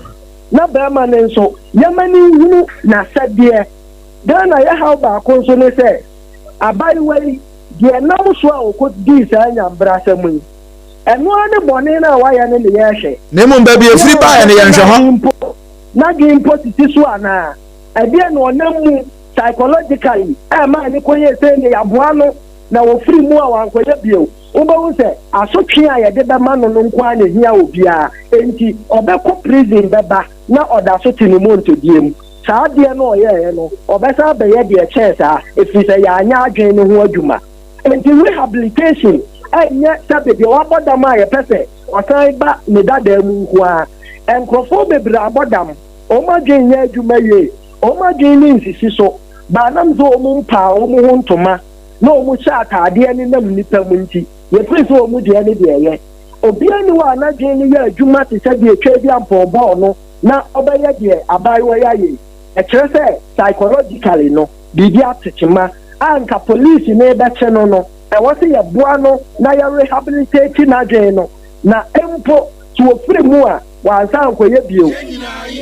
na barima no nso yɛma no nhunu n'asɛdeɛ. Ghana yɛ haw baako nso ne sɛ, abayewa yi, deɛ ɛnam so a ɔkɔdii saa nyambrasɛm yi, ɛno ara ne bɔne no a wayɛ no ne yɛrehwɛ. Na mmom baabi a ɛfiri baeɛ no, yɛnhwɛ hɔ. N'adwene mpo sisi so anaa? Ɛdeɛn na ɔnam mu psychologically a ɛmaa ne kɔyɛɛ sei no, yɛaboa no. na wɔfiri mu a wankɔyɛ bio. Wobɛhu sɛ asotwe a yɛde bɛma no no nko ara na ɛhia obiara. Enti ɔbɛkɔ prison bɛba na ɔda so te ne montodie mu. Saa adeɛ no a ɔyɛeɛ no, ɔbɛsan abɛyɛ deɛ ɛkyɛn saa, ɛfiri sɛ yɛanyɛ adwene no ho adwuma. Enti rehabilitation nyɛ sɛbe deɛ wabɔ dam a yɛpɛ sɛ ɔsan ba ne dadaa mu nko ara. Nkurɔfoɔ bebree abɔ dam, wɔn adwene nyɛ adwuma yie, wɔn adwene no nsisi so, but ɛnam sɛ wɔn mpaa wɔn ho ntoma na wɔhyɛ ataadeɛ nenam nnipa mu nti, yɛfiri sɛ wɔn deɛ ne deɛ ɛyɛ. Obiara nni hɔ a n'adwene no yɛ adwuma te sɛ deɛ Tweaduampɔn bɔɔ no na ɔbɛyɛ deɛ abaayewa yi ayɛ yi. Ɛkyerɛ sɛ psychologically no, biribi ate kyema a anka polisini rebɛkye no no, ɛwɔ sɛ yɛboa no na yɛ rehabilitate n'adwene no, na mpo sɛ ɔfiri mu a, wansan ankɔyɛ bio.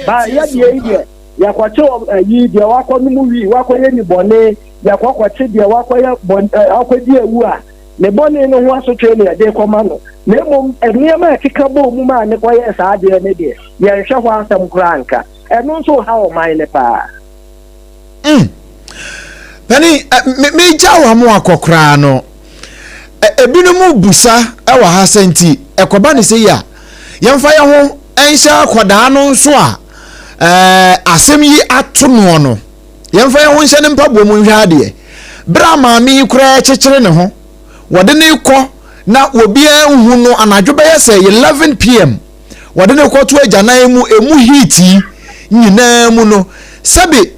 Ba yɛ deɛ yi deɛ, yɛkɔkye ɔ, ayi, deɛ wakɔnom wii, wakɔyɛ nnibɔne, yɛkɔkɔkye deɛ wakɔyɛ bɔn, ɛ, akɔdi awu a, ne bɔne no ho asotwe na yɛde rekɔma no, na mmom nneɛma a ɛkeka bɔɔ mu maa no kɔyɛɛ saa adeɛ no deɛ, yɛnhwɛ hɔ asɛm koraa nka. Ɛno nso reha ɔman no paa. Mm. Pani, megya wa mo akɔ koraa no, ebinom busa wɔ ha sɛ nti ɛkɔba ne sɛ yi a, yɛmfa yɛn ho nhyɛ akɔdaa no nso a asɛm yi ato noɔ no. Yɛmfa yɛn ho nhyɛ ne mpaboa mu nhwɛ adeɛ. Berɛ a maame yi koraa rekyekyere ne ho, wɔde no rekɔ na obiara nhu no anadwo bɛyɛ sɛ 11 pm, wɔde no rekɔto agyanan mu, emu heat yi nyinaa mu no, sɛbe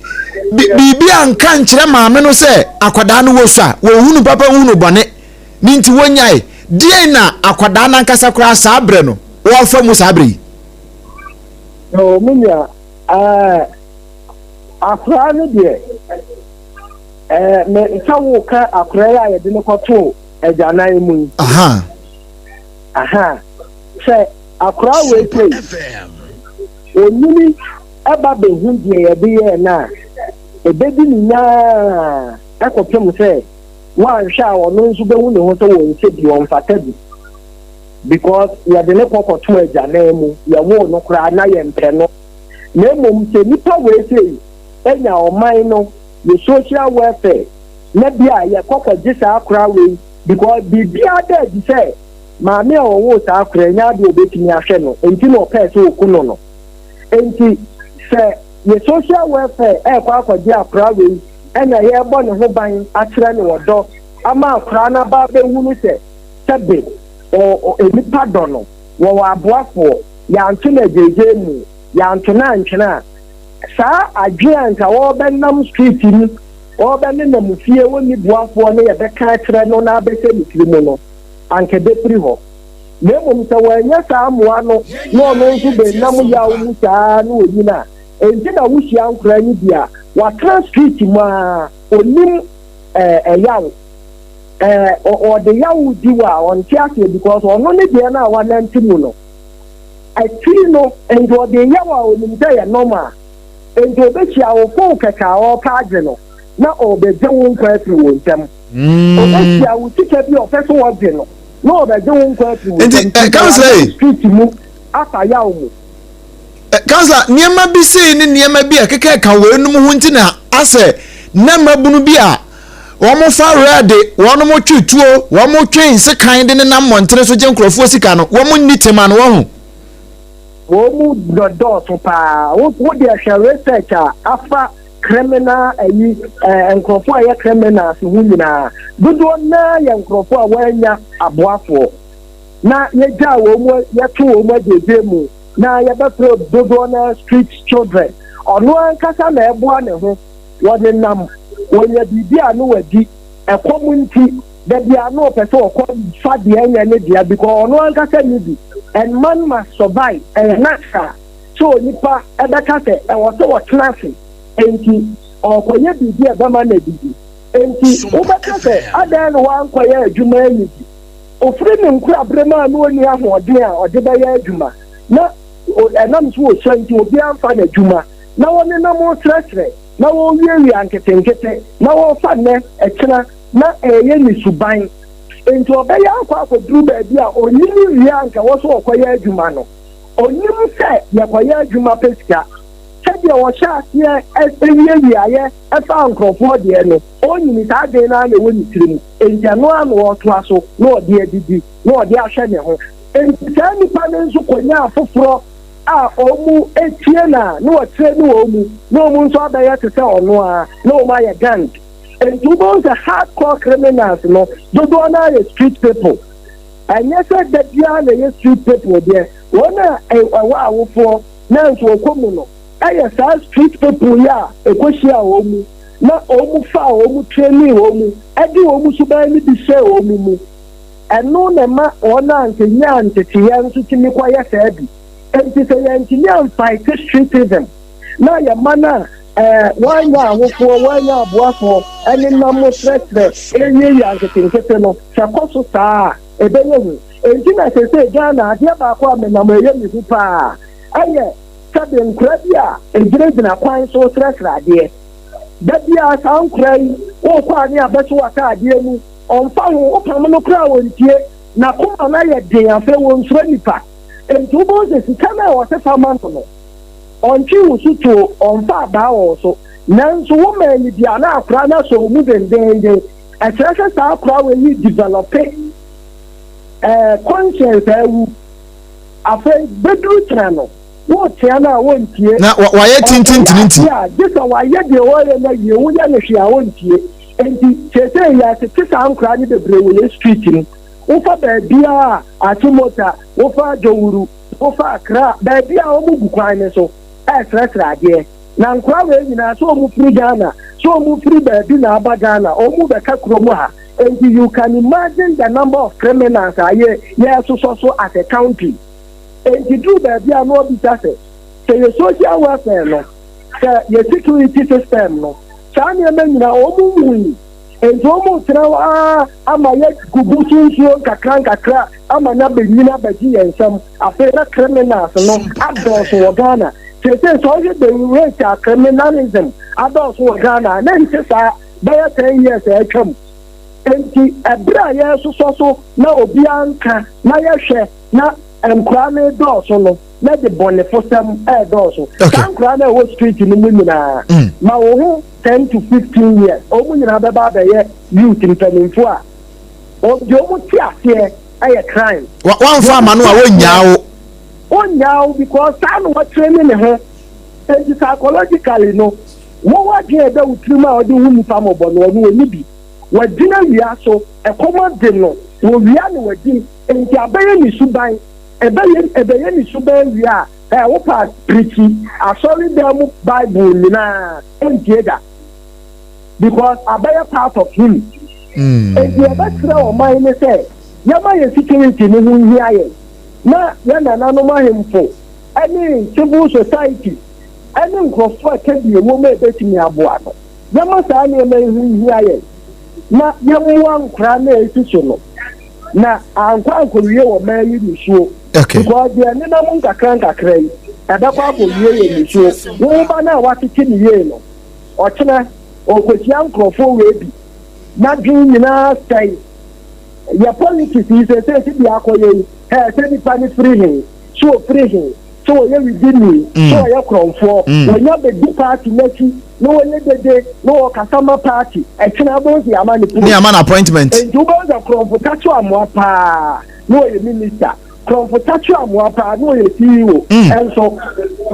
biribi anka nkyerɛ maame no sɛ akwadaa no wɔ su a, wɔnhunu papa nhunu bɔne, ne nti wɔnyae. Deɛn na akwadaa no ankasa koraa saa berɛ no wɔrefa mu saa berɛ yi? Oh, me nua, ɛɛ. Akwadaa no deɛ, ɛɛ me sɛ woka akwadaa yi a yɛde no kɔtoo agyanan mu yi. Aha. Aha. Sɛ akwadaa wei sei, onyini ɛba bɛhu deɛ yɛde yɛɛ no a, ɛbɛdi ne nyaa ɛkɔpem sɛ woanhwɛ a ɔno nso bɛhu ne ho sɛ wɔnsɛ bi, ɔmfata bi. Because yɛde ne kɔ kɔtoo agyanan mu, yɛwoo no koraa na yɛmpɛ no. Na mmom sɛ nnipa wei sei nya ɔman no yɛ social welfare na bi a yɛkɔ kɔgye saa akora wei because biribiara da adi sɛ maame a ɔwoo saa akora yi nyɛ adeɛ a ɔbɛtumi ahwɛ no nti na ɔpɛɛ sɛ ɔku no no. Nti sɛ yɛ social welfare ɛrekɔ akɔgye akora wei ɛna yɛrebɔ ne ho ban akyerɛ no ɔdɔ ama akora no aba abɛhunu sɛ sɛbe nnipa dɔ no, wɔwɔ aboafoɔ. Yɛanto no agyeegyee mu, yɛanto no antwene a, saa adwene a nka wɔrebɛnam street mu, wɔrebɛnenam fie, wɔnni boafoɔ ne yɛbɛka akyerɛ no na abɛhyɛ ne tiri mu no, anka ɛbɛfiri hɔ. Na mmom sɛ wɔannya saa mmoa no na ɔno nso bɛnam yaw mu saa ara na ɔnyin a, enti na wohyia nkoraa no bi a, watena street mu ara, ɔnnim ɛyaw. Ɔde yaw di wo a, ɔnte aseɛ because ɔno ne deɛ no a wanante mu no, Akyiri no, nti ɔde yɛ wo a onim sɛ ɛyɛ normal. Nti obehyia wo fon kɛkɛ a ɔrepɛ agye no na ɔrebɛgye wo nkwa afiri wo nsam. Obehyia wo sika bi a ɔpɛ sɛ ɔgye no na ɔrebɛgye wo nkwa afiri wo nsam. Nti eh, councilor yi. Street mu afa yaw mu. Eh, councilor, nneɛma bi sei ne nneɛma bi a ɛkeka ɛka weinom ho nti na asɛ na mmabunu bi a Wɔfa werɛ de, wɔn twe tuo, wɔn twe nsekan de nenam mmɔntene so gye nkurɔfoɔ sika no, wɔn nni tema no, wahu. Wɔn mu dɔ dɔɔso paa. Wo wo deɛ hwɛ research a afa criminal ayi ɛɛ nkurɔfoɔ a ɛyɛ criminals ho nyinaa. Dodoɔ naa yɛ nkurɔfoɔ a wɔannya aboafoɔ na yɛgyaa wɔn mu yɛto wɔn mu agyegye mu na yɛbɛfrɛ dodoɔ naa street children. Ɔno ankasa na ɛboa ne ho. Wɔnenam, wɔnya biribi a na wadi, ɛkɔm nti, da biara na ɔpɛ sɛ ɔkɔ fa deɛ ɛnyɛ ne dea because ɔno ankasa nni bi. And man must survive, ɛyɛ natural sɛ onipa bɛka sɛ ɛwɔ sɛ ɔtena ase, enti ɔrekɔyɛ biribi a ɛbɛma no adidi. Enti wobɛka sɛ adɛn na wankɔyɛ adwuma annidi? Ɔfiri ne nkoraberem a na ɔnni ahoɔden a ɔde bɛyɛ adwuma, na ɛnam sɛ ɔsua nti obiara mfa no adwuma. na wɔnenam resrɛsrɛ, na wɔrewiawia nketenkete, na wɔrefa nnɛ, ɛkyena, na ɛreyɛ ne suban. Enti ɔbɛyɛ akɔ akɔduru baabi a ɔnyini wie a anka ɛwɔ sɛ ɔkɔyɛ adwuma no. Ɔnim sɛ yɛkɔyɛ adwuma pɛ sika. Sɛdeɛ ɔhyɛ aseɛ wiawiaeɛ faa nkurɔfoɔ deɛ no, ɔnyini saa adwene no ara na ɛwɔ ne tirim. Enti ɛno ara na ɔretoa so na ɔde adidi na ɔde ahwɛ ne ho. Enti saa nnipa no nso kɔnya afoforɔ a wɔtie no a na wɔkyerɛ ne wɔn mu na wɔn nso abɛyɛ te sɛ ɔno ara na wɔn ayɛ gang. Enti wobɛhu sɛ hardcore criminals no dodoɔ no ara yɛ street people. Ɛnyɛ sɛ da biara na ɛyɛ street people deɛ, wɔn a ɛwɔ awofoɔ nanso wɔkɔ mu no yɛ saa street people yi a ɛkɔhyiaa wɔn mu na wɔn faa wɔn trainee wɔn mu de wɔn suban no bi hyɛɛ wɔn mu. Ɛno na ɛma wɔn a anka nyaa nteteeɛ nso tumi kɔyɛ saa bi. Enti sɛ yɛantumi amfighte streetism na yɛn mma no a eh, wɔannya awofoɔ, wɔannya aboafoɔ nenam srɛsrɛ rewiawia nketenkete no, sɛ ɛkɔ so saa a, ɛbɛyɛ hu. Enti na seesei Ghana, adeɛ baako a menam ɛyɛ me hu paa ɛyɛ sɛbe nkora bi a ɛgyinagyina kwan so srɛsrɛ adeɛ. Da biara saa nkora yi, wokɔ a ne abɛso w'ataadeɛ mu, ɔmfa ho, wopam no koraa a ɔntie, n'akoma no ayɛ den, afei ɔnsuro nnipa. Enti wobɛhu sɛ sika no a wɔse fa ma no no, ɔntwe wo so tuo, ɔmfa abaa wɔ wo so. Nanso woma ani bi a na akora no asɔ wo mu dendeenden. Ɛkyerɛ sɛ saa akora wei yi develɔpe eh, conscience awu. Afei bɛduru kyena no, wotea no a ɔntie. Na wayɛ Ɔkɔyɛ tintintininti. adeɛ a, gye sɛ wayɛ deɛ ɔreyɛ no awie, woyɛ no hwee a ɔntie. Enti seesei yɛtete saa nkoraa no bebree wɔ yɛn street mu. Wofa baabiara a, Achimota, wofa Jowuru, wofa Accra, baabiara wɔn gu kwan no so ɛresrɛsrɛ adeɛ. Na nkoraa wei nyinaa sɛ wɔn firi Ghana, sɛ wɔn firi baabi na aba Ghana, wɔn bɛka kurom ha. Enti you can imagine the number of criminals a yɛ yɛresosɔ so as a country. Enti duru baabi a na wɔbisa sɛ, sɛ yɛ social welfare no, sɛ yɛ security system no, saa nneɛma nyinaa wɔn nhui. Enti wɔretena hɔ ara ama yɛagugu so nsuo nkakrankakra ama no abɛnyini abɛgye yɛn nsam. Afei na criminals no adɔɔso wɔ Ghana. Seesei sɛ wohwɛ the rate a criminalism adɔɔso wɔ Ghana a, na ɛnte saa bɛyɛ 10 years a atwam. Enti ɛberɛ a yɛresosɔ so na obiara nka na yɛhwɛ na nkoraa no redɔɔso no, na de bɔnefosɛm redɔɔso. Saa nkoraa no a ɛwɔ street no mu nyinaa, ma wo ho 10 to 15 years, wɔn nyinaa bɛba abɛyɛ youth mpanimfoɔ a wɔn deɛ wɔn te aseɛ yɛ crime. Wɔamfa ama no a wɔnnyaa wo. Wɔnnyaa wo because saa na wɔatrain ne ho. Enti psychologically no, wɔn adwene a ɛda wo tirim a wɔde hu nipa mmɔbɔ no, ɔno ɔnni bi. Wagyina wia so, ɛkɔm ade no, wɔwia na wadi, enti abɛyɛ ne suban. Ɛbɛyɛ ɛbɛyɛ ne suban wie a, ɛ wopɛ a pirikyi asɔredan mu Bible nyinaa ɛntie da because abɛyɛ part of him. Enti yɛbɛsrɛ ɔman no sɛ yɛma yɛn security no ho nhia yɛn na yɛn nananom ahemfo ɛne civil society ɛne nkurɔfoɔ a ɛka bi ɛwɔ mu a ɛbɛtumi aboa no yɛma saa nneɛma yi ho nhia yɛn na yɛmmoa nkoraa no a ɛsi so no. Na ankɔ ankɔwie wɔ man yi nisuo. Okay. Because deɛ nenam nkakra nkakra yi, ɛbɛkɔ akɔwie yɛ nisuo. Wo ba no a woatete no yie no, ɔkyena ɔrekɔhyia nkurɔfoɔ wei bi, n'adwene nyinaa sɛe. Yɛ politics yi seesei sɛ deɛ akɔyɛ yi, hɛɛ sɛ nipa no firi he, sɛ ɔfiri he, sɛ ɔyɛ widini, sɛ ɔyɛ korɔmfoɔ, wɔnya bɛdi party no akyi na wɔyɛ dede na wɔkasa ma party, ɛkyena wobɛhu sɛ yɛama no Ne post. ama no appointment. Enti wobɛhu sɛ Korɔmfo Takyew Amoah paa na ɔyɛ minister, Korɔmfo Takyew Amoah paa na ɔyɛ CEO, nso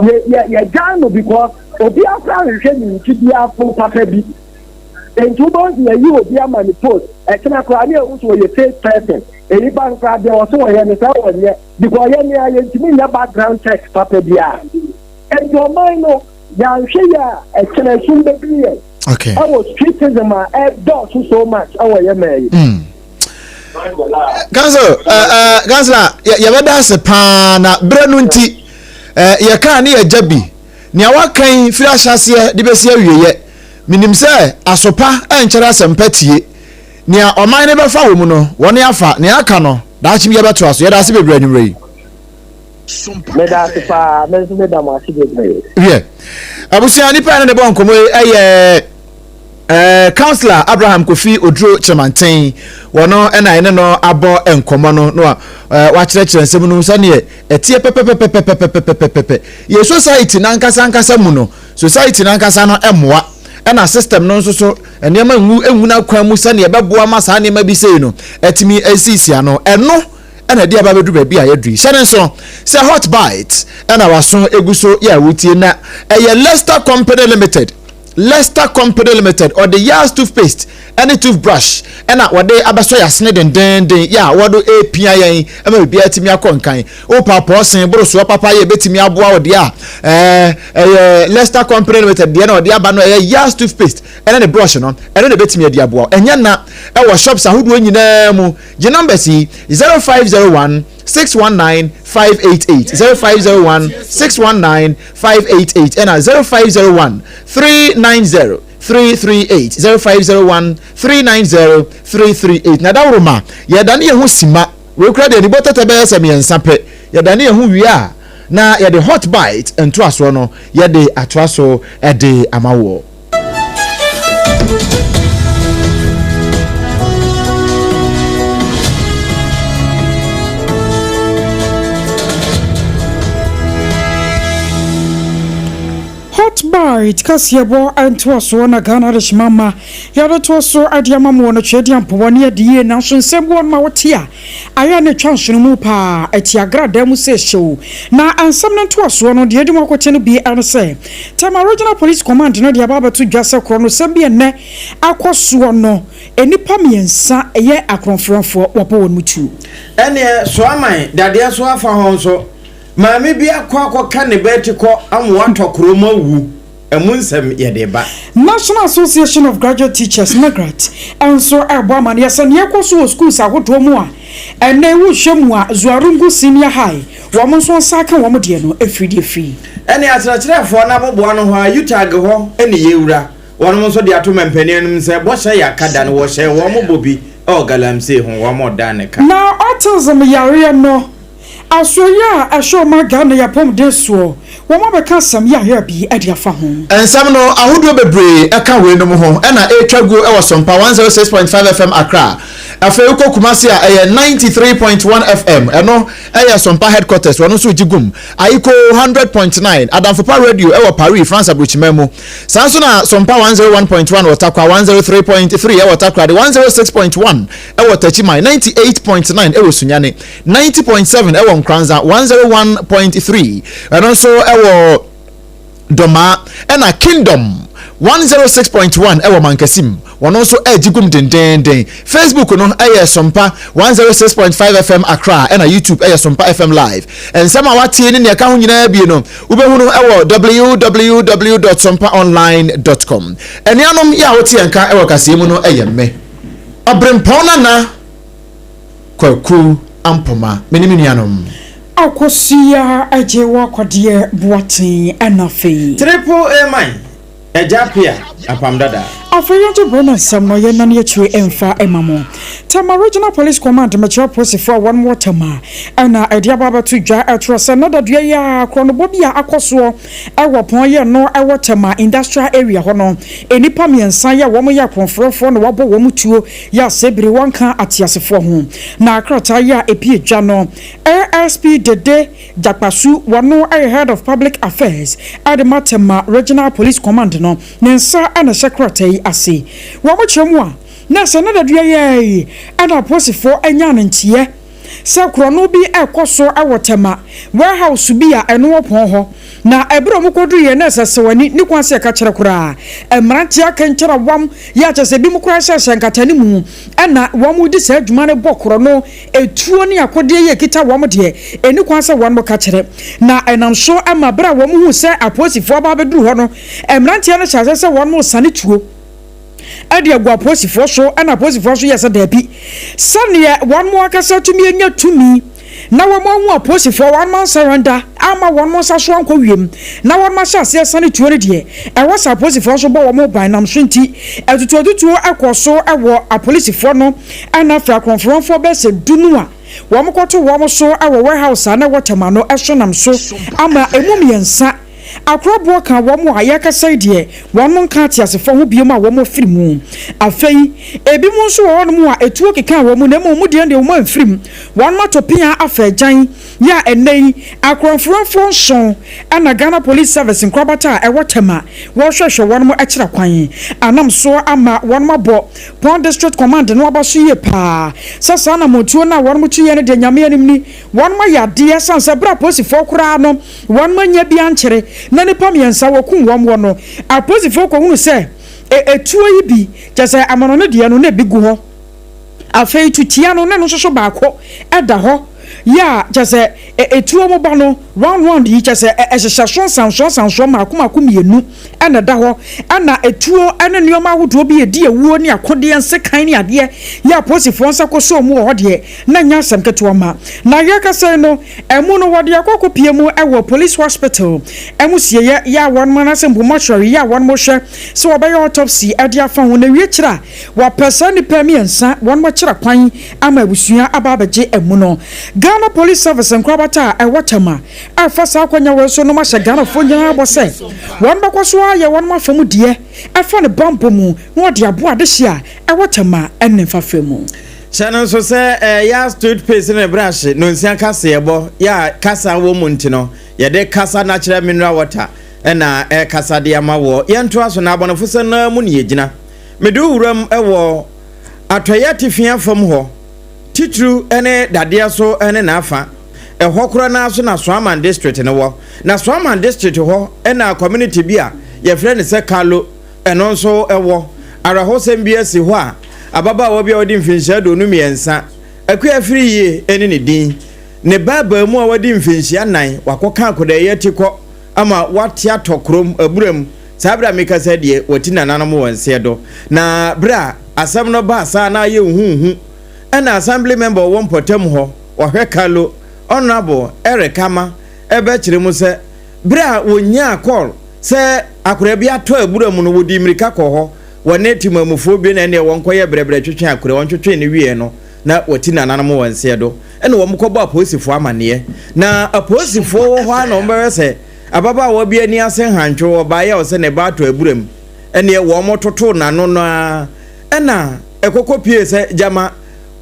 yɛ yɛ yɛgyae no because obiara koraa nhwehwɛ ne nkyi biara fo papa bi. Enti wobɛhu sɛ yɛyi obi ama no post, ɛkyena koraa ne yɛhu sɛ ɔyɛ fake person, nnipa no koraa deɛ wɔse wɔyɛ no saa wɔnyɛ because yɛn nea yɛntumi nyɛ background check papa biara. Enti ɔman no yɛanhwɛ yie a ɛkyena esum bɛduru yɛn. Okay. Ɛwɔ streetism a ɛdɔɔso so much ɛwɔ yɛ mmaa yi. Council, councilor, yɛbɛda ase paa na berɛ no nti yɛkaa ne yɛgya bi. Nea waka yi firi ahyɛaseɛ de bɛsi awieɛ. Menim sɛ asopa ɛnkyɛre asɛmpa tie. Nea ɔman no bɛfa wɔ mu no, wɔn afa. Nea aka no, daakye bi yɛbɛtoa so. Yɛda ase bebree anwummerɛ yi. Meda ase paa, me nso meda mo ase bebree. Wiɛ, abusua nipa a ne de bɔ nkɔmɔ yi ɛyɛ. Eh, Councillor Abraham Kofi Oduro Kyerematen, wɔno na ɛne no abɔ nkɔmmɔ no na wakyerɛkyerɛ nsɛm no sɛdeɛ ɛteɛ pɛpɛpɛpɛpɛpɛpɛpɛ. Yɛ society n'ankasa ankasa mu no, society n'ankasa no mmoa, ɛna system no nso so nneɛma ngu ngu n'akwan mu sɛdeɛ ɛbɛboa ma saa nneɛma bi sei no atumi asisi ano. Ɛno ɛna ɛde aba bɛduru baabi a yɛaduru yi. Hyɛ ne nso sɛ Hot Bite ɛna waso egu so yɛ a wotie na ɛyɛ Leicester Company Limited. Leicester Company Limited, ɔde Yaz toothpaste ne toothbrush na wɔde abɛsɔ yɛn asene dendeenden yɛ a wɔde repia yɛn ma biribiara atumi akɔ nkan. Wopa pɔɔsen borosoɔ papa yɛ ebetumi aboa wo deɛ a, ɛɛ ɛyɛ Leicester Company Limited deɛ na ɔde aba no ɛyɛ Yaz toothpaste ɛne ne brush no ɛno na ebetumi adi aboa wo. Ɛnyɛ na ɛwɔ shops ahodoɔ nyinaa mu. Gye numbers yi 0501 619 588 0501 619 588 ɛna 0501 390 338 0501 390 338 na dawuroma yɛdane yɛn ho sima wei kura deɛ nibɔ tɛtɛ bɛyɛ sɛ mmiɛnsa pɛ yɛdane yɛn ho wie a na yɛde hot bite ntoasoɔ no yɛde atoa so ɛde ama woɔ. Hot Bite kaseɛbɔ ntoasoɔ na Ghana Adehyema mma yɛde toa so de ama mo wɔ no Tweaduampɔwɔ ne adiyie nanso nsɛm bi wɔ nom a wote a ayɛ a na ɛtwa nsono mu paa ɛte agradaa mu sɛ hyew na nsɛm no ntoasoɔ no deɛ ɛdi mu akoten no bi ne sɛ Tema Regional Police Command no de aba abɛto dwa sɛ korɔnosɛm bi a ɛnnɛ akɔ soɔ no nnipa mmiɛnsa yɛ akorɔmfrɛmfoɔ wɔabɔ wɔn mu tuo. Ɛneɛ Soaman dadeɛ so afa hɔ nso, maame bi akɔ akɔka ne ba atikɔ ama watɔ koro mu awu. Ɛmu nsɛm yɛde ba. National Association of Graduate Teachers, NAGRAT, nso rebɔ amaneɛ sɛ nea ɛrekɔ so wɔ schools ahodoɔ mu a ɛnnɛ wohwɛ mu a Zuarungu Senior High wɔn nso nsa aka wɔn deɛ no firi deɛ firi. Ɛne akyerɛkyerɛfoɔ no aboboa no hɔ a UTAG hɔ ne yɛwura. Wɔnom nso de ato mampanin anim sɛ bɔhyɛ yɛ aka da no wɔhyɛɛ wɔn bɔ bi wɔ galamsey ho wɔn dan ne ka. Na autism yareɛ no Asoɛeɛ a ɛhwɛ ɔman Ghana yi apɔmuden soɔ, wɔn abɛka asɛm yaya bi de afa ho. Nsɛm no ahodoɔ bebree ka weinom ho na ɛretwa guo wɔ Sompa 106.5 FM Accra. Afei wokɔ Kumasi a ɛyɛ 93.1 FM, ɛno yɛ Sompa headquarters, wɔn nso regye gum. Ayiko 100.9, Adamfopa Radio wɔ Paris, France aburokyiman mu. Saa nso na Sompa 101.1 wɔ Tarkwa, 103.3 wɔ Takoradi, 106.1 wɔ Techiman, 98.9 wɔ Sunyani. 90.7 ɛwɔ Nkoranza, 101.3 ɛno nso ɛwɔ Dɔmaa, ɛna Kingdom 106.1 ɛwɔ Mankasim, wɔn nso ɛregye gum dendeenden. Facebook no ɛyɛ Sompa 106.5 FM Accra, ɛna YouTube ɛyɛ Sompa FM Live. Nsɛm a watie ne nea ɛka ho nyinaa bie no, wobɛhunu ɛwɔ www.sompaonline.com. Anuanom yɛ a wote yɛn nka ɛwɔ kaseɛ mu no ɛyɛ me, Ɔbrempɔn Nana. Kwaku Ampoma, me ne me nuanom. Akosua Agyewa Kwadeɛ Boateng ɛna afei. Triple A man, Agya Appiah, Apam Dada. Afei yɛngye berɛ na nsɛm no yɛnnane akyire mfa mma mo. Tema Regional Police Command mekyerɛ apolisifoɔ a wɔn wɔ Tema ɛna ɛde aba abɛto dwa ɛtorɔ sɛ nnɛ dadua yi ara korɔnobɔ bi a akɔ soɔ ɛwɔ pɔn yɛ no ɛwɔ Tema Industrial Area hɔ no nnipa mmiɛnsa yɛ wɔn yɛ akorɔmforɔfoɔ na wɔabɔ wɔn tuo Yɛ a sɛ bere wɔnka ateasefoɔ ho. Na krataa yi a ɛpue dwa no, ASP Dede Gyakpasu, wɔno yɛ Head of Public Affairs de ma Tema Regional Police Command no, ne nsa na ɛhyɛ krataa yi ase. Wɔn kyerɛ mu a, na sɛ na dadua yi ara yi na apolisifoɔ nyaa no nteɛ sɛ korɔno bi rekɔ so wɔ Tema warehouse bi a ɛno wɔ pɔn hɔ, na ɛberɛ a wɔkɔduruiɛ na ɛsɛ sɛ wɔn ani ne kwan sɛ ɛka kyerɛ koraa. Mmeranteɛ akɛnkyɛn a wɔam yɛ akyɛ sɛ ebinom koraa hyɛhyɛ nkatanimu na wɔde saa adwuma no bɔ korɔno, etuo ne akodeɛ yi a ɛkita wɔn deɛ, ɛnni kwan sɛ wɔn ka kyerɛ. Na ɛnam so ma berɛ a wɔhuu sɛ apolisifoɔ aba abɛduru hɔ no, mmeranteɛ no hyɛɛ aseɛ sɛ wɔresane tuo. de agu apolisifoɔ so, ɛna apolisifoɔ nso yɛ sɛ daabi, sɛdeɛ wɔn ankasa atumi anya tumi na wɔn ahu apolisifoɔ, wɔn ansaranda amma wɔn nsa so ankɔ wiem na wɔn ahyɛ aseɛ sane tuo no deɛ, ɛwɔ sɛ apolisifoɔ nso bɔ wɔn ban nam so nti, atutuoatutuo kɔɔ so wɔ apolisifoɔ no ɛna afei akorɔmforɔmfoɔ bɛyɛ sɛ du no a wɔkɔto wɔn so wɔ warehouse a na ɛwɔ Tema no so nam so ama ɛmu mmiɛnsa. Akoraboɔ ka wɔn a yɛrekasa yi deɛ, wɔn nka ateasefoɔ ho bio a wɔafiri mu. Afei, ebinom nso wɔ hɔnom a etuo kekaa wɔn na mmom wɔn deɛ deɛ wɔamfiri mu. Wɔatɔ pea afa agyan yi a ɛnnɛ yi akorɔmfoɔ nson na Ghana Police Service nkorabata a ɛwɔ Tema wɔrehwɛhwɛ wɔn akyira kwan anam so ama wɔn abɔ Pɔn District Command no aba so yie paa sɛ saa anammɔntuo no a wɔn tuiɛ no deɛ Nyame anim ni wɔn ayɛ adeɛ ɛsiane sɛ berɛ a apolisifoɔ koraa no wɔn annya bi ankyere na nnipa mmiɛnsa wɔkum wɔn wɔ no apolisifoɔ kɔhunu sɛ etuo yi bi kyerɛ sɛ amanɔne deɛ no na ebi gu hɔ. Afei tutia no ne no nso so baako da hɔ yɛ a kyerɛ sɛ etuo mu ba no round round yi kyerɛ sɛ ɛhyehyɛ so nsansoɔ nsansoɔ mmaako mmaako mmienu na ɛda hɔ ɛna etuo ne nneɛma ahodoɔ bi edi awuo ne akodeɛ nsekan ne adeɛ yɛ apolisifoɔ nsa kɔsɔɔ mu wɔ hɔ deɛ na ɛnyɛ asɛm ketewa ma na yɛrekasa yi no ɛmu no wɔde akɔ akɔpie mu wɔ police hospital amusieyɛ yɛ a wɔn anaasɛ mpo mortuary yɛ a wɔn hwɛ sɛ wɔbɛyɛ autopsy de afa ho na wie kyerɛ a Wɔapɛ saa nnipa mmiɛnsa wɔn akyerɛ kwan ama abusua aba abɛgye amu no. Ghana Police Service nkorabata a ɛwɔ Tema refa saa akwanya wei so nom ahyɛ Ghanafoɔ nyinaa bɔ sɛ wɔn bɛkɔ so ayɛ wɔn afa mu deɛ ɛfa ne bammɔ mu na wɔde aboa adehye a ɛwɔ Tema ne mfafra mu. Hyɛ no nso sɛ ɛyɛ toothpaste ne brush nonsia kaseɛbɔ yɛ a kasa wɔ mu nti no yɛde kasa natural mineral water na ɛrekasa de ama woɔ. Yɛntoa so na abɔnefosɛm no ara mu na yɛgyina. Mede wo wuram wɔ atɔeɛ atifi afam hɔ, titiriw ne dadeɛ so ne n'afa. Ɛhɔ korɔ no ara so na Suaman District no wɔ. Na Suaman District hɔ na community bi a yɛfrɛ no sɛ Kalo, ɛno nso wɔ. Awerɛhosɛm bi asi hɔ a ababaawa bi a wadi mfinhyia 23, Akua Afriyie ne ne din, ne ba abaamuwa a wadi mfinhyia nnan, wakɔka akwadaa yi atikɔ ama wate atɔ kurom, aburam. Saa bere a mekasa yi deɛ, wɔati nananom wɔ nseɛ do. Na bere a asɛm no baa saa na ayɛ huhuuhu, ɛna Assembly member a ɔwɔ mpɔtam hɔ, ɔhwɛ Kalo, Honourable Eric Ama bɛkyerɛ mu sɛ, bere a wɔnyaa call sɛ akwadaa bi atɔ abura mu no, wɔdii mmirika kɔɔ hɔ, wɔne temanmufoɔ bi na ɛneɛ wɔnkɔyɛ brɛbrɛ twetwe akwadaa, wɔntwetwee no wieɛ no, na wɔati nananom wɔ nseɛ do. Ɛna wɔkɔbɔ apolisifoɔ amaneɛ. Na apolisifoɔ wɔ hɔ ara na wɔbɛhwɛ sɛ Ababaawa bi ani ase nhantwo, ɔbaeɛ a ɔsɛ ne ba atɔ aburam, ɛneɛ wɔn totoo n'ano no ara, ɛna ɛkɔkɔ pie sɛ gyama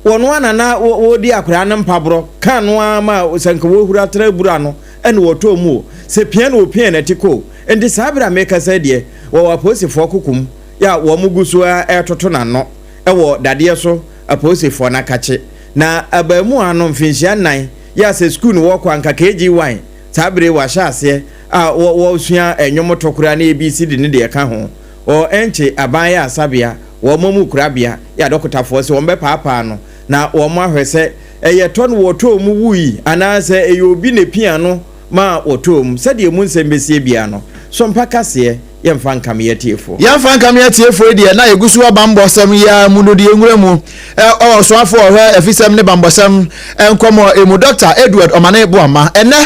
wɔn ara na na wɔredi akwadaa no mpaborɔ, ka no ara ma sɛ nka wɔhura tra abura no ɛna wɔtɔɔ mu o, sɛ pia na wɔpia n'ati kɔ o, nti saa berɛ a mekasa yi deɛ wɔwɔ apolisifoɔ koko mu yɛ a wɔn gu so ara retoto n'ano wɔ dadeɛ so apolisifoɔ no akakye, na abaamuwa no mfinhyia nnan yɛ a sɛ sukuu no wɔkɔ anka KG1 Saa bere yi wɔahyɛ aseɛ a wɔresua nnwom to koraa ne ABCD ne deɛ ɛka ho. Wɔ Ɛnkye aban yɛ asabea, wɔn mu korabea yɛ adɔkotafoɔ sɛ wɔbɛpaapaa no na wɔahwɛ sɛ ɛyɛ tɔ no wɔtɔɔ mu wui anaa sɛ ɛyɛ obi na ɛpia no ma wɔtɔɔ mu. Sɛdeɛ emu nsɛm bɛsie biara no, Sompa kaseɛ, yɛmfa nkame atiefoɔ. Yɛmfa nkame atiefoɔ yi deɛ na yɛgu so wɔ bammɔsɛm yi ara mu no deɛ nwura mu ɛ ɔsoafoɔ ɔhwɛ afisɛm ne bammɔsɛm nkɔmmɔ emu Dr. Edward Omane Boamah ɛnɛ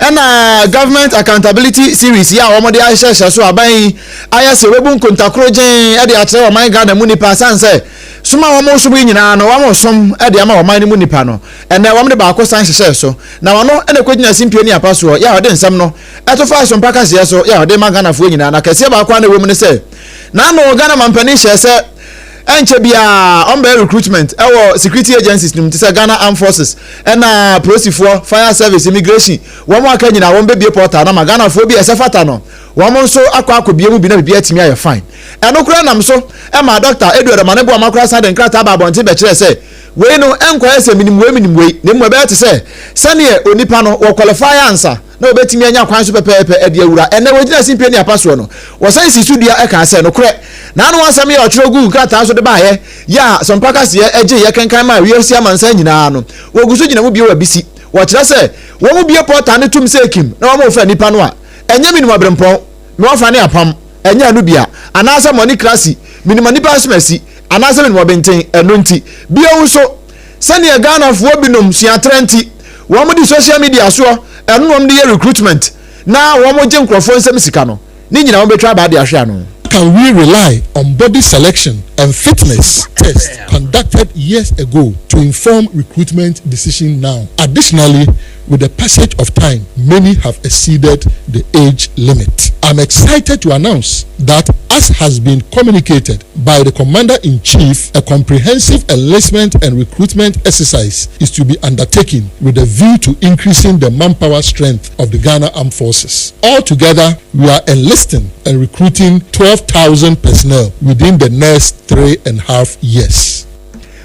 ɛna Government Accountability Series yi a wɔde ahyehyɛ so aban yi ayɛ sɛ wɔbɛbu nkontakoro gyen de akyerɛ ɔman Ghana mu nipa asan sɛ som a wɔn som yi nyinaa no wɔn som de ama ɔman no mu nipa no ɛnɛ wɔn de baako san hyehyɛ so na wɔn ɛna ɛkɔgyina simpie ne apa soɔ yɛ a wɔde nsɛm no Ɛto fa asompa kaseɛ so yɛ a ɔde ma Ghanafoɔ nyinaa na kɛseɛ baako a na ɛwɔ mu ne sɛ n'ano Ghana mampanin hyɛɛ sɛ ɛnkyɛ biara ɔmbɛyɛ recruitment ɛwɔ security agencies no mu te sɛ Ghana Armed Forces ɛna polisifoɔ, fire service, immigration wɔn aka nyinaa wɔn bɛbie portal no ama Ghanafoɔ bi a ɛsɛ fata no wɔn nso akɔ akɔbie mu bi na biribi atumi ayɛ fine. Ɛno koraa nam so ɛma Dɔkta Edward Omane Boamah koraa san de nkrataa baa abɔnten bɛkyerɛɛ sɛ wei no ɛnkɔyɛ sɛ menim wei menim wei na mmom ɛbɛyɛ te sɛ sɛdeɛ onipa no wɔ qualify ansa na wɔbɛtumi anya kwan so pɛpɛɛpɛ de awura. Ɛnnɛ, wɔgyina simpie ne apa soɔ no, wɔsan sii so dua kaa sɛ, Nokorɛ, n'ano asɛm yi a ɔtwerɛ guu nkrataa so de baeɛ yi a Asɛmpa Kaseɛ gyeeɛ kenkan maa wiase amansan nyinaa no, wɔgu so gyina mu bio abisi. Wɔkyerɛ sɛ, wɔbue pɔtaa no tom sɛ ekim na wɔrefa nnipa no a, ɛnyɛ menim ɔberempɔn, me wɔfa ne apam, ɛnyɛ ɛno bia, anaasɛ mɔne krasi, menim onipa asomasi, anaasɛ menim ɔbenten, ɛno nti. Bio nso, Sɛdeɛ Ghanafoɔ binom suatrɛ nti, wɔn de social media soɔ, ɛno na wɔn de yɛ recruitment na wɔn gye nkorɔfoɔ nsam sika no, ne nyinaa wɔn bɛtwa abaa de ahwe ano. can we rely on body selection and fitness tests conducted years ago to inform recruitment decision now? Additionally, with the passage of time, many have exceeded the age limit. I'm excited to announce that, as has been communicated by the Commander in Chief, a comprehensive enlistment and recruitment exercise is to be undertaken with a view to increasing the manpower strength of the Ghana Armed Forces. Altogether, we are enlisting and recruiting 12,000 personnel within the next 3.5 years.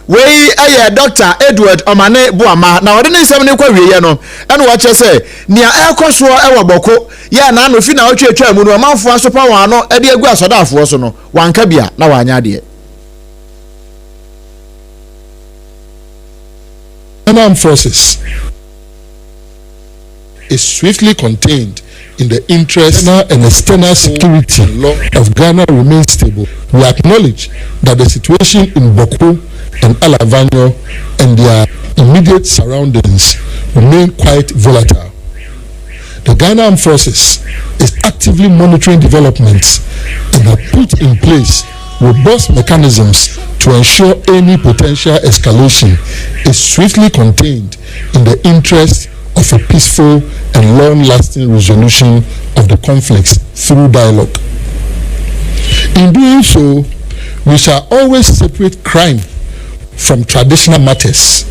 Wei yɛ Dɔkta Edward Omane Boamah na ɔde ne nsɛm no rekɔ awieeɛ no ɛna ɔkyerɛ sɛ nea ɛrekɔ soɔ wɔ Bɔko yɛ a n'ano fi naawɔtwe atwaa mu no ɔmanfoɔ asopa wɔn ano de agu asɔdaafoɔ so no wanka bi a na wanyɛ adeɛ. Ghana Armed Forces is swiftly contained in the interest and external security of Ghana remains stable. We acknowledge that the situation in Bawku and Alavanyo and their immediate surroundings remain quite volatile. The Ghana Armed Forces is actively monitoring developments and have put in place robust mechanisms to ensure any potential escalation is swiftly contained in the interest of a peaceful and long-lasting resolution of the conflicts through dialogue. In doing so, we shall always separate crime from traditional matters,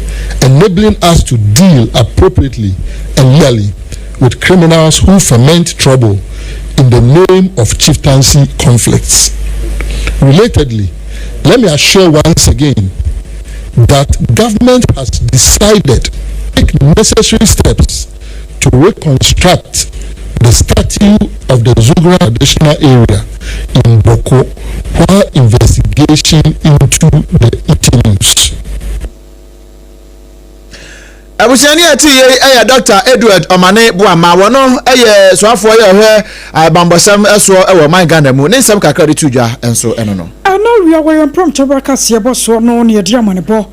enabling us to deal appropriately and legally with criminals who foment trouble in the name of chieftaincy conflicts. Relatedly, let me assure once again that government has decided to take necessary steps to reconstruct the statue of the Zugrah traditional area in Bawku while investigation into the continues. Abusuani a ɛte yei yɛ Dɔkta Edward Omane Boamah. Wɔno yɛ soafoɔ yɛ ɔhwɛ bammɔsɛm soɔ wɔ ɔman Ghana mu. Ne nsɛm kakra a ɔde too dwa nso ɛno no. Ɛna awia wɔ yɛn prɔmtɔberɛ kaseɛbɔ soɔ no na yɛde amanebɔ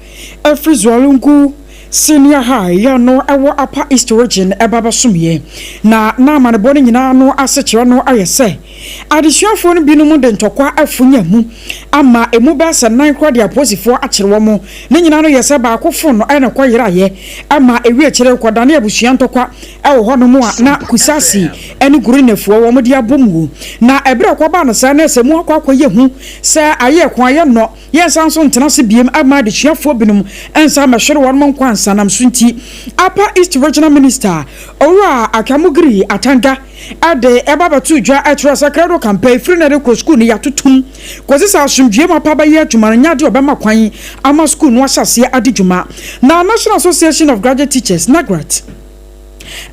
afiri Zuarungu Senior High yɛ no ɛwɔ Upper East Region ɛba bɛsom yɛn. Na na amanebɔ no nyinaa no asekyerɛ no ayɛ sɛ Adesuafoɔ no binom de ntɔkwa afunya mu ama emu bɛyɛ sɛ nan koraa de apolisifoɔ akyere wɔn. Ne nyinaa no yɛ sɛ baako fon no na ɛkɔyeraeɛ ma ɛwie akyire kɔdane abusua ntɔkwa wɔ hɔnom a na Kusasi ne Gurunefoɔ wɔn de abɔ mu. Na ɛberɛ a ɛkɔbaa no saa no sɛ mu akɔ akɔyɛ hu sɛ ayɛ ko ayɛ nnɔ yɛnsan nso ntena ase biem amma adesuafoɔ binom nsan mmɛhwere wɔn nkwa ansa nam so nti Upper East Regional Minister Owura Akamugiri Atanga de ɛba bɛtoo dwa kyerɛɛ sɛ Credo Campaign firi nnɛ rekɔ sukuu no yɛatotom kɔsi sɛ asomdwoeɛ mapa bɛyɛ adwuma no nyɛ adeɛ a ɔbɛma kwan ama sukuu no ahyɛ aseɛ adi dwuma. Na National Association of Graduate Teachers, NAGRAT,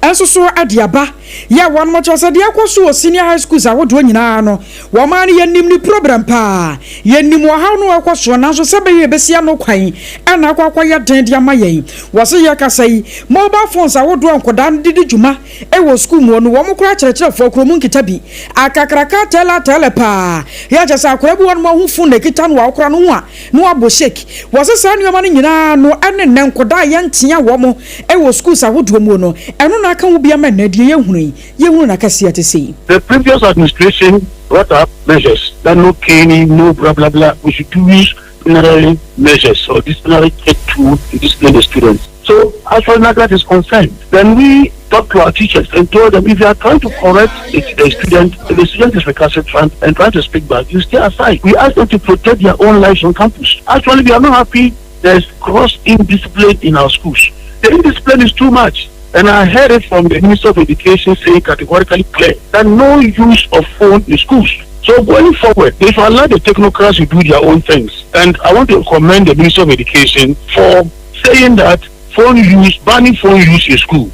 nso so de aba yɛ wɔn kyerɛ sɛ deɛ ɛkɔ so wɔ senior high schools ahodoɔ nyinaa no wɔn ara no yɛnim ne problem paa yɛnim ɔhaw no ɛkɔ soɔ nanso sɛ bɛyɛ yɛbɛsi ano kwan ɛna akɔ akɔyɛ den de ama yɛn wɔ se yɛkasa yi mobile phones ahodoɔ nkɔdaa no de di dwuma Wɔ sukuu mu no, wɔn koraa akyerɛkyerɛfoɔ kura mu nkita bi. Akakraka tɛɛla tɛɛlɛ paa. Yɛ kyerɛ sɛ akwadaa bi wɔ hɔnom a wohu fon na ɛkita no a wokora no ho a na wabɔ shake. Wɔse saa nneɛma no nyinaa no ne nnɛ nkwadaa a yɛntea wɔn wɔ schools ahodoɔ mu no, ɛno na aka ho bi ama nnɛ deɛ yɛhunu yi, yɛhunu no akɛseɛ te sei. The previous administration brought up measures that no caning, no blah blah blah, we should use disciplinary measures or disciplinary tool to discipline the students. So as far as NAGRAT is concerned, then we talked to our teachers and told them if you are trying to correct a, a student, if the student is recalcitrant and trying to speak back, you stay aside. We ask them to protect their own lives on campus. Actually, we are not happy there's gross indiscipline in our schools. The indiscipline is too much. And I heard it from the Minister of Education saying categorically clear that no use of phone in schools. So going forward, they should allow the technocrats to do their own things. And I want to commend the Minister of Education for saying that phone use, banning phone use in school.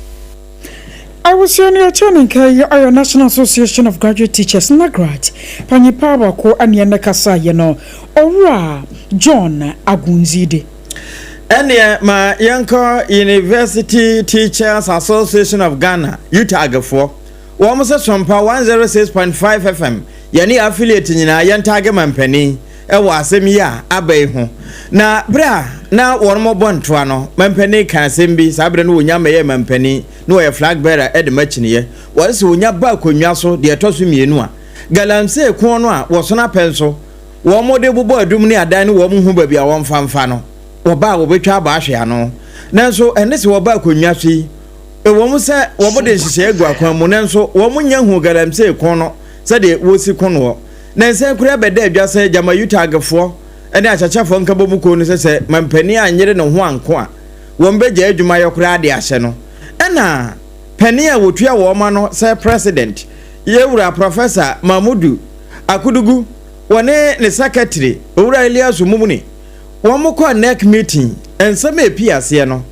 Abusua no yɛkyerɛ ne nka yi ɔyɛ National Association of Graduate Teachers, NAGRAT, panyin paa baako ɛne ɛnɛ kasaeɛ no, Owura John Agunzide. Ɛnneɛ ma yɛnkɔ University Teachers Association of Ghana, UTAG foɔ. Wɔn se Sompa 106.5 FM, yɛne affiliate nyinaa yɛntaage mampanin wɔ asɛm yi a aba yi ho. Na berɛ a na wɔrebɔ ntoa no, mampanin kaa asɛm bi, saa berɛ no wɔnya mmɛyɛɛ mampanin, na ɔyɛ flag bearer de ma kyiniiɛ. Wɔse sɛ wɔnya ba akonnwa so deɛ ɛtɔ so mmienu a, Galamsey ko no a wɔsono apɛ nso wɔde bobɔ adum ne adan ne wɔn hu baabi a wɔmfa mfa no, wɔba a wɔbɛtwa abɔ ahwe ano. Nanso ɛne sɛ wɔba akonnwa so yi, ɛwom sɛ wɔde nhyehyɛe agu akwan mu, nanso wɔnnya nhuu galamsey ko no sɛdeɛ wɔsi ko noɔ. Nnansa yi koraa ɛbɛdaa dwa sɛ gyama Utagfoɔ ne Akyakyafoɔ Nkabɔmu Kuo no sɛ sɛ mampanin anyere ne ho anko a, wɔbɛgyae adwumayɛ koraa de ahyɛ no. Ɛna panin a wɔtua wɔn ano sɛ President, Yɛwura Professor Mamudu Akudugu, wɔne ne Secretary, Owura Eliasu Mumuni, wɔkɔɔ NEC meeting, nsɛm a ɛpii aseɛ no,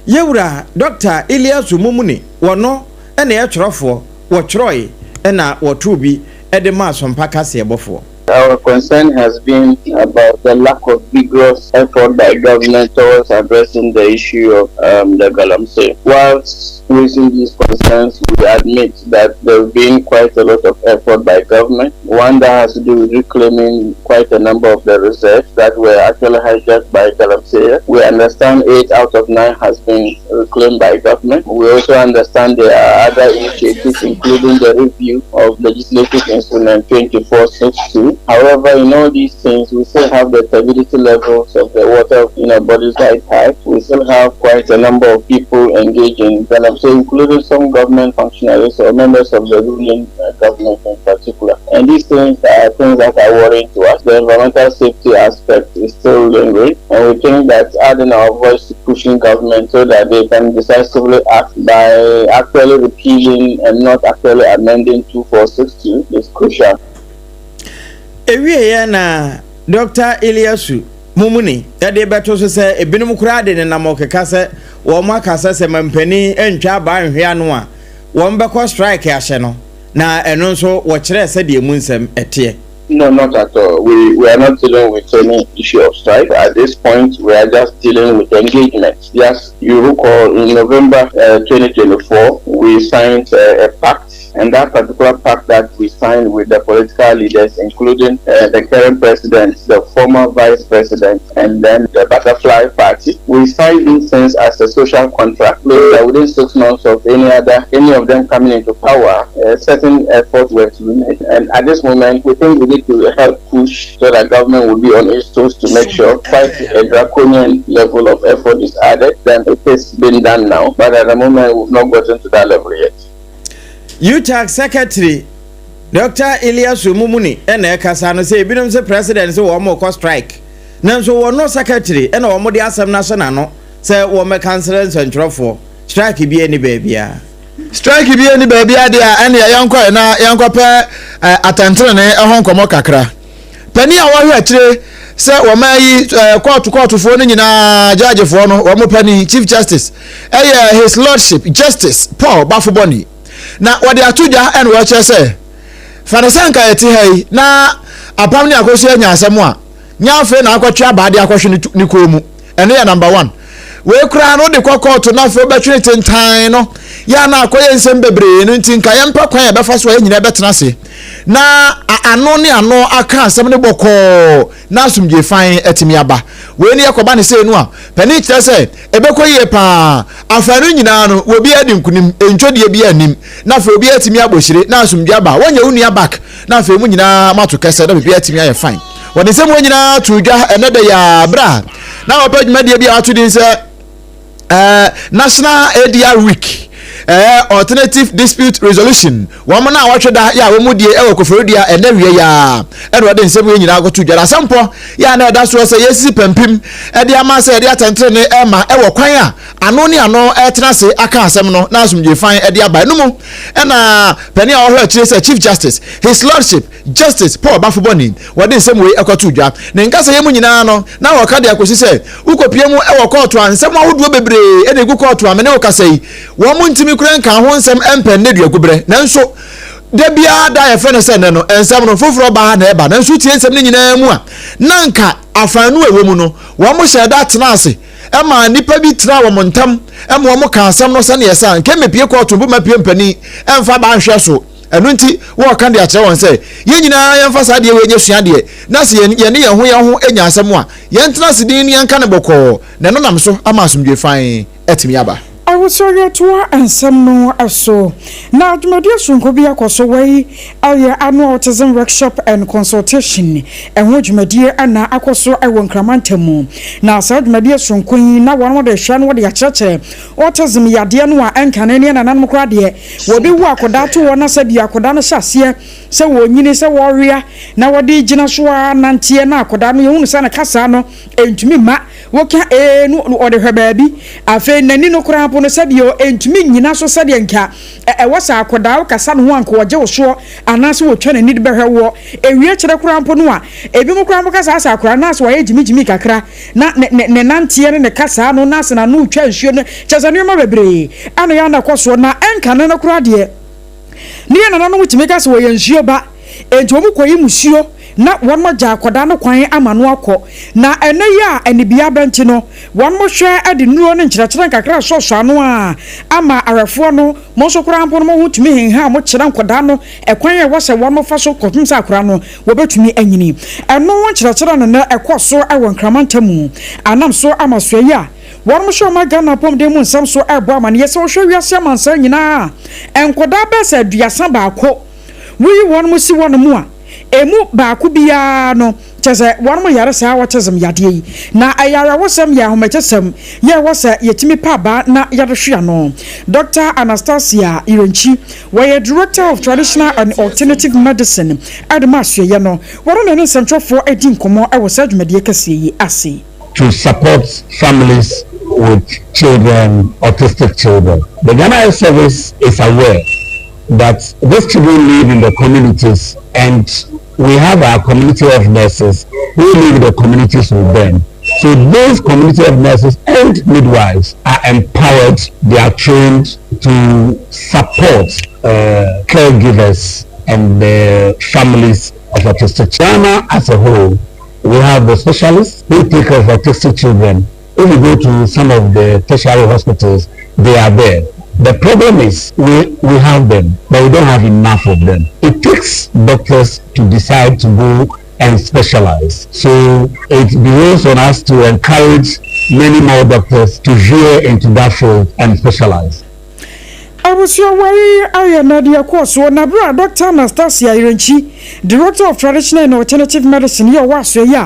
Yɛwura Dɔkta Iliasu Mumuni, wɔno na ɛyɛ twerɛfoɔ, wɔtwerɛe na wɔtoo bi de maa Sompa kaseɛbɔfoɔ. Our concern has been about the lack of vigorous effort by government towards addressing the issue of um, the galamsey. Whilst raising these concerns, we admit that there have been quite a lot of effort by government. One that has to do with reclaiming quite a number of the reserves that were actually hijacked by galamsey. We understand eight out of nine has been reclaimed by government. We also understand there are other initiatives, including the review of Legislative Instrument 2462. However, in all these things, we still have the turbidity levels of the water in our bodies quite high. We still have quite a number of people engaged in galamsey, including some government functionaries or members of the ruling uh, government in particular. And these things are things that are worrying to us. The environmental safety aspect is still lingering, and we think that adding our voice to pushing government so that they can decisively act by actually repealing and not actually amending 2462 is crucial. Ewieɛ na Dɔkta Illiasu Mumuni de rebɛto so sɛ ebinom koraa de nenam ɔkeka sɛ wɔn aka sɛ sɛ mampanin antwa abaa nhwe ano a wɔn bɛkɔ strike ahyɛ no na ɛno nso wɔkyerɛɛ sɛdeɛ emu nsɛm teɛ. No, not at all. We, we are not dealing with any issue of strike. At this point, we are just dealing with engagement. Yes, you recall in November uh, 2024, we signed uh, a pact and that particular pact that we signed with the political leaders, including uh, the current president, the former vice president, and then the Butterfly Party, we signed in sense as a social contract. Later, within six months of any other, any of them coming into power, uh, certain efforts were to be made. And at this moment, we think we need to help push so that government will be on its toes to make sure quite a draconian level of effort is added. Then it has been done now, but at the moment, we've not gotten to that level yet. UTAG Secretary Dr. Illiasu Mumuni na ɛkasa no sɛ ebinom sɛ president sɛ wɔn rekɔ strike nanso wɔn no secretary na wɔn de asɛm no ahyɛ n'ano sɛ wɔn mmɛka nsrɛ nsɛntwerɛfoɔ strike bi ani baabiara. Strike bi ani baabiara deɛ a ɛnneɛ yɛnkɔ na yɛnkɔpɛ atɛntenenee ho nkɔmmɔ kakra. Panin a wɔhwɛ akyire sɛ wɔn ayi kɔɔto kɔɔtofoɔ no nyinaa gyagyefoɔ no wɔn panin chief justice ɛyɛ his lordship justice Paul Bafobɔni na wɔde ato dwa ɛna wɔkyerɛ sɛ fa ne sɛ nka yɛte ha yi na apam ne akɔsi anya asɛm a nyɛ afei na akɔtwe abaa de akɔhwe ne kɔn mu ɛno yɛ number one wei koraa no wode kɔ kɔɔto no afei wobɛtwene tentan no yɛ a na akɔyɛ nsɛm bebree no nti nka yɛmpɛ kwan a yɛbɛfa so a yɛn nyinaa bɛtena ase na ano ne ano aka asɛm no bɔkɔɔ na asomdwe fan atumi aba wei ne yɛkɔba ne sei no a panin kyerɛ sɛ ɛbɛkɔ yie paa afanu nyinaa no obi adi nkunim ntwadeɛ bi anim na afei obi atumi abɔ hyire na asomdwe aba wɔnyɛ wo nua back na afei mu nyinaa moato kɛsɛ na biribi atumi ayɛ fine wɔde nsɛm wɔn nyinaa to dwa ɛnɛ da yi a berɛ a na wɔpɛ dwumadie bi a wɔato din sɛ eh, National ADR Week eh, Alternative Dispute Resolution wɔn na wɔtwe da yɛ a wɔn die ɛwɔ Koforidua ɛnɛ wie ya ɛna wɔde nsɛm yɛ nyinaa kɔto dwa asɛmpɔ yɛ a na ɛda soɔ sɛ yɛsisi pampim ɛde ama sɛ yɛde atɛntenene ɛma ɛwɔ kwan a ano ne ano ɛtena ase aka asɛm no na asomdwe fan ɛde aba ɛno mu ɛna panin a ɔhwɛ akyire sɛ Chief Justice His Lordship Justice Paul Bafobɔni wɔde nsɛm wei ɛkɔto dwa ne nkasɛyɛ mu nyinaa no na wɔka de akɔsi sɛ wokɔpie mu ɛwɔ kɔɔto a nsɛm ahodoɔ bebree ɛna egu kɔɔto a mene wo kasa yi wɔn mo ntumi kura nka ho nsɛm ɛmpɛ nnɛ duaguberɛ nanso da biara da yɛfrɛ no sɛ nnɛ no nsɛm no foforɔ baa na ɛba nanso tie nsɛm no nyinaa mu a na nka afaanu ɛwɔ mu no wɔn mo hyɛ da tena ase ɛma nnipa bi tena wɔn ntam ɛma wɔn ka asɛm no sɛdeɛ ɛsɛ a nka mmepie kɔɔto mpo mapie mpanin ɛmfa baa nhwɛ so Ɛno nti, wɔreka de akyerɛ wɔn sɛ, yɛn nyinaa yɛmfa saa adeɛ wei nyɛ suadeɛ, na sɛ yɛn yɛne yɛn ho yɛn ho nya asɛm a, yɛntena ase dinn na yɛnka no bɔkɔɔ, na ɛno nam so ama asomdwoe fann atumi aba. Awosɔreɛtoa nsɛm no so. Na dwumadie soronko bi akɔ so wei ɛyɛ Annual Autism Workshop and Consultation ɛho dwumadie na akɔ so wɔ Nkraman ntam. Na saa dwumadie soronko yi na wɔn de hwɛ na wɔde akyerɛkyerɛ autism yadeɛ no a ɛnkane ne nananom koraa deɛ wɔbi wo akɔdaa to hɔ na sɛ bi akɔdaa no hyɛ aseɛ sɛ wɔnyini sɛ wɔwea na wɔde gyina so ara nanteɛ na akɔdaa no yɛhunu sɛ ne kasaa no ɛntumi mma Woka ee no, ɔde hwɛ baabi. Afei n'ani no koraa mpo no, sɛdeɛ ɛntumi nnyina so sɛdeɛ nka ɛwɔ sɛ akwadaa wokasa ne ho a nka ɔgye wo soɔ anaasɛ ɔtwa n'ani de bɛhwɛ woɔ. Ɛwie kyerɛ koraa mpo no a, ebinom koraa mpo ka saa sɛ akwadaa no asɛ wayɛ gyimigyimi kakra na ne ne ne nanteɛ ne ne kasaa no na asɛ n'ano retwa nsuo no, kyerɛ sɛ nneɛma bebree ɛna yɛ a na ɛkɔ soɔ na ɛnkane no koraa deɛ ne yɛn nananom tumi ka sɛ wɔyɛ nsuo ba, enti wɔkɔyi musuo na wɔagya akwadaa no kwan ama no akɔ. Na ɛnnɛ yi a anibia aba nti no, wɔhwɛ de nnuro ne nkyerɛkyerɛ nkakra sɔsɔ ano a ama ahwɛfoɔ no, mo nso koraa mpo no mo ho tumi henha a mokyerɛ nkwadaa no ɛkwan a ɛwɔ sɛ wɔfa so kɔpem sɛ akwadaa no wɔbɛtumi anyini. Ɛno ho nkyerɛkyerɛ no nnɛ ɛkɔ so wɔ Nkraman ntamu anam so ama soɛ yi a wɔhyɛ ɔman Ghana apɔmuden mu nsɛm so ɛrebɔ amaneɛ sɛ wohwɛ wiase amansan nyinaa a nkwadaa bɛyɛ sɛ 31 woyi wɔn si wɔn a Emu baako biara no, kyerɛ sɛ wɔnom yare saa autism yadeɛ yi. Na ɛyɛ awerɛhosɛm, yɛ ahomekyesɛm, yɛ ɛwɔ sɛ yɛtumi pa aba na yɛde hwe ano. Dɔkta Anastasia Irenkyi, wɔyɛ Director of Traditional and Alternative Medicine de ma Asoɛeɛ no, wɔno na ɛne nsɛntwerɛfoɔ adi nkɔmmɔ wɔ saa dwumadie kɛseɛ yi ase. To support families with children, autistic children. The Ghana Health Service is aware that these children live in the communities and we have our community of nurses who live in the communities with them. So those community of nurses and midwives are empowered, they are trained to support uh, caregivers and the families of autistic Ghana as a whole, we have the specialists who take care of autistic children. If you go to some of the tertiary hospitals, they are there. The problem is we, we have them, but we don't have enough of them. It takes doctors to decide to go and specialize. So it behoves on us to encourage many more doctors to veer into that field and specialize. Abusua wei ayɛ na deɛ ɛkɔɔ soɔ na berɛ a Dɔkta Anastasia Irenkyi, Director of Traditional and Alternative Medicine yi a ɔwɔ asoɛeɛ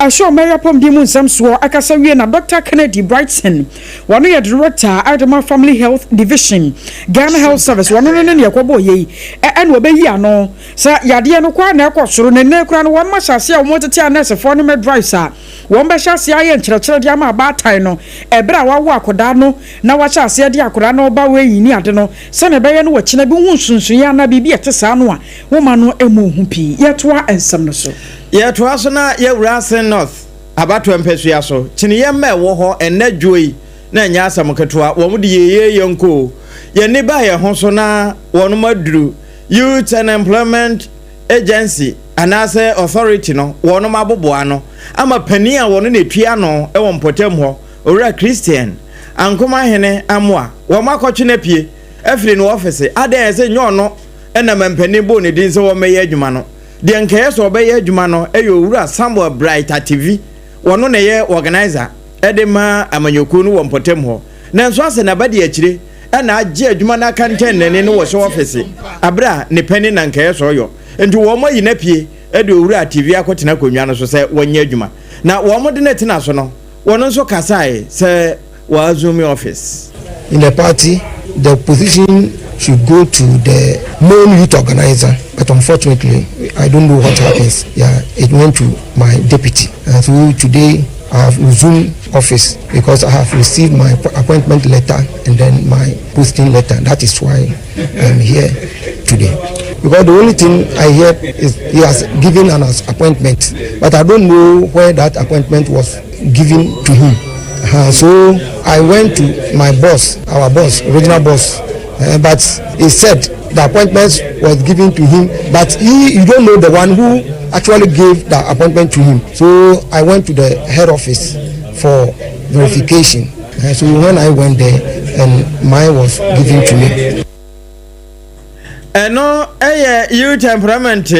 a ɛhwɛ ɔman yi apɔmuden mu nsɛm soɔ akasa wie na Dɔkta Kennedy Brightson, wɔno yɛ Director de ma Family Health Division, Ghana Health Service, wɔno no ne deɛ ɛkɔbɔɔ yei ɛna ɔbɛyi ano sɛ yadeɛ no kɔ ara na ɛkɔ soro na nnɛ koraa no wɔnom ahyɛ aseɛ a wɔtete anɛɛsefoɔ ne midwives a wɔbɛhyɛ aseɛ ayɛ nkyerɛkyerɛ de ama abaatan no ɛberɛ a wɔawo akwadaa no na wahyɛ aseɛ de akwadaa no reba weighing ne ade no, sɛdeɛ ɛbɛyɛ no wakyina bi ho nsunsuiɛ anaa biribi a ɛte saa no a, woma no mmɔ hu pii. Yɛtoa nsɛm no so. Yɛtoa so na yɛwura Asen North abatoɔ mpasua so. Kyiniiɛ mma ɛwɔ hɔ ɛnnɛ dwoɔ yi na ɛnyɛ asɛm ketewa. Wɔn de yɛyie yɛnkɔ o. Yɛn ani baa yɛn ho so na wɔnom aduru Youth and Employment Agency anaasɛ Authority no wɔnom aboboa ano ama panin a wɔno na ɛtua ano wɔ mpɔtam hɔ Owura Christian Ankomahene Amoah, wɔakɔtwe no apue afiri ne ɔfese. Adɛn ɛsɛ nyɛ ɔno na mampanin bɔɔ ne din sɛ ɔmmɛyɛ adwuma no. Deɛ nka ɛyɛ sɛ ɔbɛyɛ adwuma no yɛ Owura Samuel Bright Atevi. Ɔno na ɛyɛ organiser de ma amanyɔkuo no wɔ mpɔtam hɔ. Nanso asɛ n'abadiakyire na agye adwuma no akantɛn n'ani no wɔ hyɛ ɔfese aberɛ a ne panin na nka ɛyɛ sɛ ɔyɔ. Nti wɔayi no apue de Owura Atevi akɔtena akonnwa no so sɛ wɔnyɛ adwuma. Na wɔde no tena so no, Wɔn nso kasae sɛ wɔassume office. In the party, the position should go to the known youth organizer, but unfortunately, I don't know what happens. Yeah, it went to my deputy. And so today, I have resumed office because I have received my appointment letter and then my posting letter. That is why I'm here today. Because the only thing I hear is he has given an appointment, but I don't know where that appointment was given to him. Uh, so I went to my boss, our boss, original boss, uh, but he said the appointment was given to him, but he, you don't know the one who actually gave the appointment to him. So I went to the head office for verification. Uh, so when I went there, and mine was given to me. Ɛno yɛ youth employment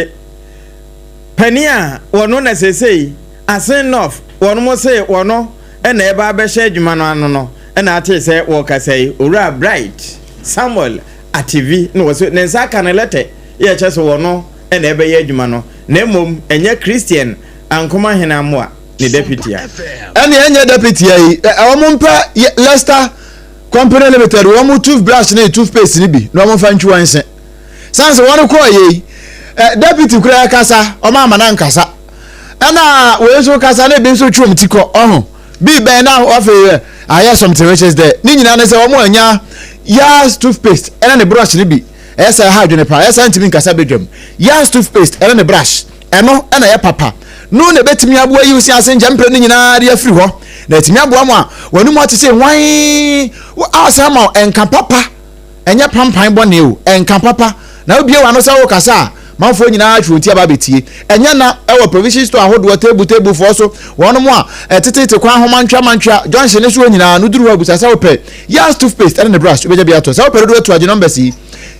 panin a wɔno na seesei Asen North wɔnom se wɔno na ɛba abɛhyɛ adwuma no ano no. Ɛna atee sɛ wɔrekasa yi, Owura Bright Samuel Ativi na wɔse ne nsa aka ne lɛtɛ yɛ ɛkyerɛ sɛ wɔno na ɛbɛyɛ adwuma no na mmom ɛnyɛ Christian Ankomahene Amoah ne deputy a. Ɛne ɛnyɛ deputy a yi, wɔn mpɛ Leicester Company Limited wɔn toothbrush ne toothpaste no bi na wɔn mfa ntwi wɔn se. San sɛ wɔn kɔɔ yɛ yi, deputy koraa kasa, wɔn ama no ankasa. Ɛna wei nso kasa na ebi nso twi wɔn ti kɔ, ɔho. Bi bɛn na afei ayɛ something which is the ne nyinaa ne sɛ wɔn anya Yas toothpaste ɛne ne brush no bi ɛyɛ sɛ ɛha adwene paa ɛyɛ sɛ ntumi nkasa badwam Yas toothpaste ɛne ne brush ɛno ɛna ɛyɛ papa no na ɛbɛtumi aboa yi wosi ase nkyɛn mpere no nyinaa de afiri hɔ na ɛtumi aboa mo a wɔn mu ate sɛ hwan a ama ɛnka papa Ɛnyɛ pampan bɔne o, ɛnka papa. Na wobue w'ano sɛ worekasa a, manfoɔ nyinaa atwe wɔn ti aba abɛtie. Ɛnyɛ na ɛwɔ provision store ahodoɔ, table table foɔ so, wɔnom a ɛtetete kwan ho mantwea mantwea, junction no soɔ nyinaa no, duru hɔ a bisa sɛ wopɛ Yas toothpaste ɛne ne brush, wobɛgya bi atɔ. Sɛ wopɛ dodoɔ atu a, gye numbers yi,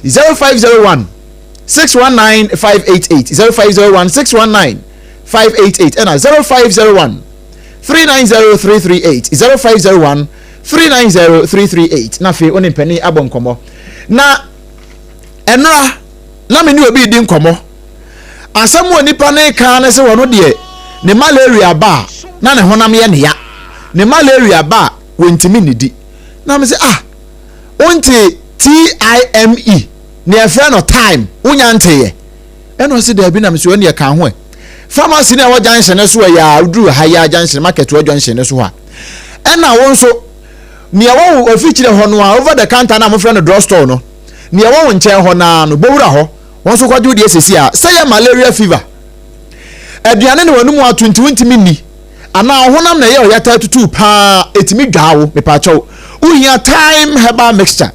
0501 619 588, 0501 619 588 ɛna 0501 390338, 0501 390338 na afei wo ne mpanin abɔ nkɔmmɔ. Na ɛnora na me ne obi redi nkɔmmɔ. Asɛm a nipa no reka ne sɛ wɔn deɛ ne malaria ba a na ne honam yɛ ne ya. Ne malaria ba a wɔntumi nnidi. Na me sɛ ah wonte TIME nea ɛfrɛ no time wonya nteeɛ. Ɛna ɔse daabi na me sɛ ɔneɛ ka ho ɛ. Pharmacy no a ɛwɔ junction no so ɛyɛ a woduru ha yɛ a junction market wɔ junction no so hɔ a ɛna wo nso nea ɛwɔ wo afikyire hɔ no a over the counter na mofrɛ no drug store no nea ɛwɔ wo nkyɛn hɔ naa no bɔwura hɔ wɔn nso kɔgye wo deɛ sɛsi a sɛ yɛ malaria fever aduane na wɔn mu ato nti wontumi nni anaa ɔhonam na ɛyɛ ɔyata tutu paa ɛtumi dwaa wo mepaakyɛw wohia thyme herbal mixture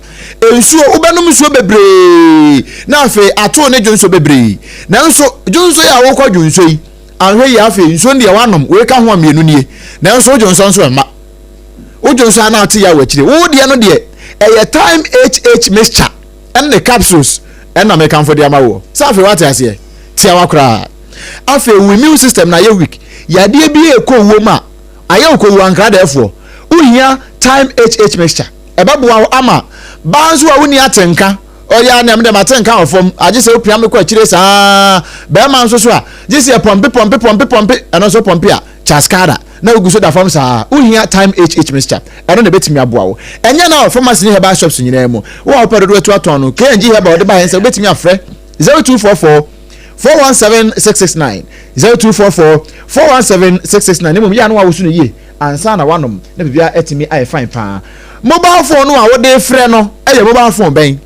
nsuo wobɛnom nsuo bebree na afei ato ne dwonso bebree nanso dwonso yi a wokɔ dwonso yi anhwɛ yie afei nsuo no deɛ woanom wei ka ho a mmienu nie nanso wo dwonso nso ɛmma wo dwonso a na ate yɛ wɔ akyire wo deɛ no deɛ ɛyɛ thyme hh mixture ɛne ne capsules ɛna mekamfo de ama woɔ sɛ afei woate aseɛ tiawa koraa afei wo immune system na ayɛ weak yadeɛ bi ɛkɔ wuo mu a ayɛ wo kɔwu ankradaɛfoɔ wohia thyme hh mixture ɛbɛboa wo ama baa nso a wonni atenka ɔyɛ a nea mede mate nka wɔ fam agye sɛ wopia me kɔ akyire saa bɛrima nso so a gye sɛ pɔmpe pɔmpe pɔmpe pɔmpe ɛno nso pɔmpe a chaskada na wogu so da fam saa wohia time hh mixture ɛno na ɛbɛtumi aboa wo ɛnyɛ na wɔ pharmacy ne herbal shops nyinaa mu wo a wopɛ dodoɔ atu atɔn no KNG herbal wɔde ba yɛn sɛ wobɛtumi afrɛ 0244 417 669 0244 417 669 ne mmom yɛ a na wawoso no yie ansa na wanom na biribiara atumi ayɛ fine paa. Mobile phone no a wode frɛ no yɛ mobile phone bɛn?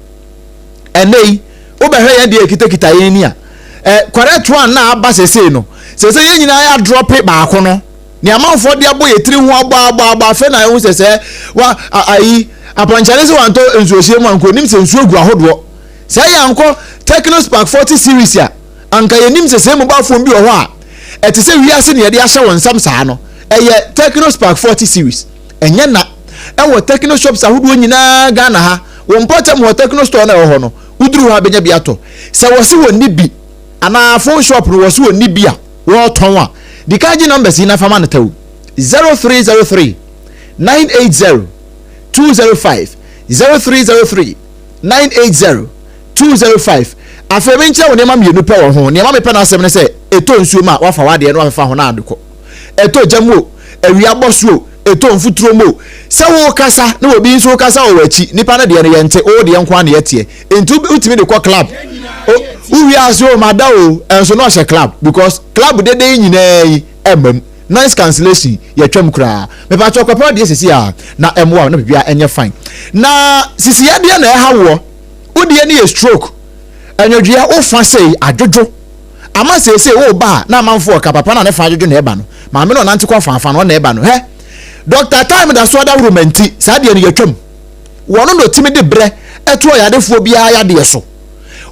Ɛnnɛ yi, wobɛhwɛ yɛn deɛ ɛkitakita yɛn ni a, eh, correct one na aba sesei no, sesei yɛn nyinaa yɛadrɔpe baako no, nea amanfoɔ de abɔ yɛ tiri ho abɔ abɔ abɔ afei na ɛho sɛ sɛ wa ayi apɔnkyɛne sɛ wantɔ nsuohyɛ mu anka onim sɛ nsuo gu ahodoɔ sɛ yɛankɔ Tecno Spark 40 series a anka yɛnim sɛ sɛ mobile phone bi wɔ hɔ a ɛte sɛ wiase na yɛde ahyɛ wɔn nsam saa no ɛyɛ Tecno Spark 40 series ɛnyɛ na ɛwɔ Tecno shops ahodoɔ nyinaa Ghana ha wɔn mpɔtam wɔ Tecno store na ɛwɔ hɔ no woduru hɔ a bɛnya bi atɔ sɛ wɔse wɔn ni bi anaa phone shop no wɔse wɔn ni bi a wɔretɔn a di kan gye numbers yi na fama no tɛw 0303 980 205 0303 980 205 Afei menkyerɛ wo nneɛma mmienu pɛ wɔ ho. Nea ɛma mepɛ n'asɛm ne sɛ, ɛtɔ nsuo mu a, woafa w'adeɛ na woafefa ho na ade kɔ. Ɛtɔ gya mu o, awia bɔ so o, ɛtɔ mfuturo mu o, sɛ worekasa na obi nso rekasa wɔ w'akyi, nipa no deɛ no yɛnte, wo deɛ nko ara na yɛteɛ. Enti wotumi de kɔ club. Wowie ase o, mada o, ɛnso na ɔhyɛ club because club dede yi nyinaa yi ɛmma mu. Noise cancellation yɛtwam koraa. Mepakyɛw kɔpɛ ɔdeɛ sisi a na ɛmmoa wo na biribiara ɛnyɛ fine. Na sisi yadeɛ na ɛha woɔ. Wo deɛ no yɛ stroke. Ɛnwodwoeɛ wo fa sei adwodwo. Ama seesei wo ba a na amanfoɔ ka papa no a ne fa adwodwo na ɛba no. Maame no ɔnante kɔ faafa no ɔna ɛba no. Hɛ! Doctor Time da so adaworo nti saa deɛ no yɛtwam. Wɔno na ɔtumi de berɛ to ɔyadefoɔ biara yadeɛ so.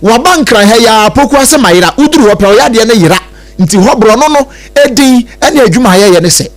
Waba Nkran ha yi ara Pokuase Mayera woduru hɔ pɛ ɔyadeɛ no yera nti hɔ borɔno no edin ne adwuma a yɛyɛ ne sɛ.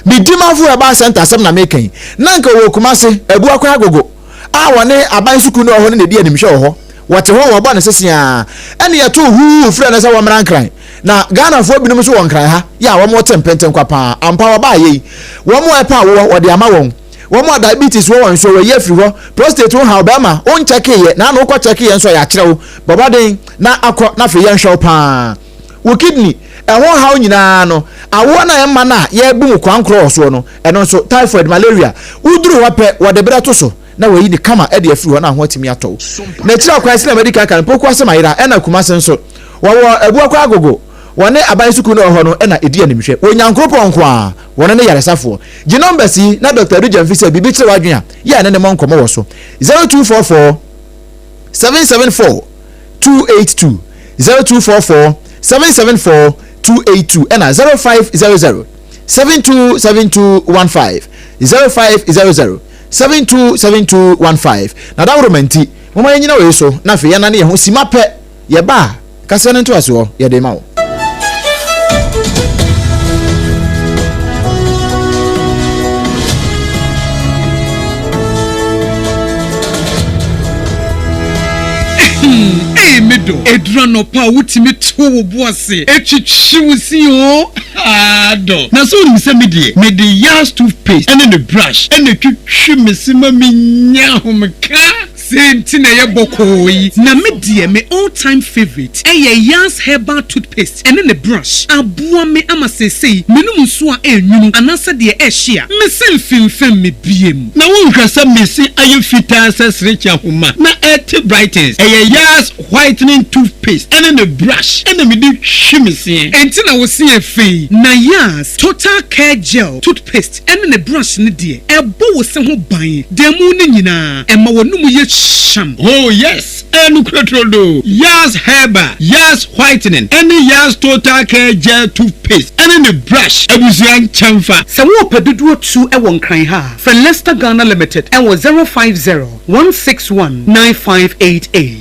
Me Dimafo Herbal Centre asɛm na meka yi. Na anka ɔwɔ Kumase, Abuakwa Agogo a wɔne aban sukuu no wɔ hɔ no na edi animhwɛ wɔ hɔ. Wɔte hɔ wɔbɔ no sese ara. Ɛna yɛtoo huu frɛɛ no sɛ wɔmmra Nkran. Na Ghanafoɔ binom nso wɔ Nkran ha yɛ a wɔte mpentenkwa paa. Ampa wɔbaeɛ yi, wɔn a ɛpɛ awoɔ wɔde ama wɔn. Wɔn a diabetes wɔ wɔn so, wɔayi afiri hɔ. Prostate ho haw, bɛrima, wonkyɛkeeɛ, na ano wokɔ kyɛkeeɛ nso a, yɛakyerɛ wo. Bɔ mmɔden na akɔ na afei yɛnhwɛ wo paa. Wo kidney, ɛho haw nyinaa no, awoɔ no a ɛmma no a yɛrebu mu koankorɔ wɔ soɔ no, ɛno nso, typhoid, malaria, woduru hɔ pɛ, wɔde berɛ to so na wɔayi no kama de afiri hɔ na ho atumi atɔ wo. N'akyiri akwan, sɛdeɛ madi kan aka no, Poku Asɛm Ayera ɛna Kumase nso, wɔwɔ Abuakwa Agogo, wɔne aban sukuu no a ɛwɔ hɔ no na ɛdi animhwɛ. Wɔ Nyankoropɔn nko ara, wɔn ne yaresafoɔ. Gye numbers yi na Doctor Adu Gyamfi sɛ biribi kyerɛ w'adwene a, yɛ a ne ne mmɔ nkɔmmɔ wɔ so. 0244 774 282, 0244 774 282 ɛna 0500 727215, 0500 727215. Na dawuroma nti, momma yɛnnyina wei so na afei yɛnnane yɛn ho simma pɛ, yɛba a, kaseɛ no ntoasoɔ yɛde rema wo. Ei me dɔ, ɛduru anɔpa a wotumi to wo bo ase twitwi wo se oo, haa dɔ. Na sɛ wonim sɛ me deɛ, mede Yas toothpaste ne ne brush na ɛtwitwi me se ma menya ahomeka. Sei nti na ɛyɛ bɔkɔɔ yi. Na me deɛ me all time favourite ɛyɛ Yas herbal toothpaste ɛne ne brush. Aboa me ama seesei menom nsuo a ɛnwunu anaasɛ deɛ ɛhye a, me se mfemfam me biem. Na wonhwɛ sɛ me se ayɛ fitaa sɛ serekye ahoma na ɛte brightens. Ɛyɛ Yas whitening toothpaste ɛne ne brush ɛna mede twi me seɛ. Ɛnti na wo se yɛ fɛ yi. Na Yas total care gel toothpaste ɛne ne brush no deɛ, ɛbɔ wo se ho ban da mu no nyinaa, ɛma w'anomu yɛ hyam. Oh yes, ɛyɛ nokorɛ turodoo, Yaz Herbal, Yaz Whitening ɛne Yaz Total Care Gel Toothpaste ɛne ne brush, abusua nkyɛnfa. Sɛ worepɛ dodoɔ tu wɔ Nkran ha a, frɛ Lester Ghana Limited wɔ 050 161 9588.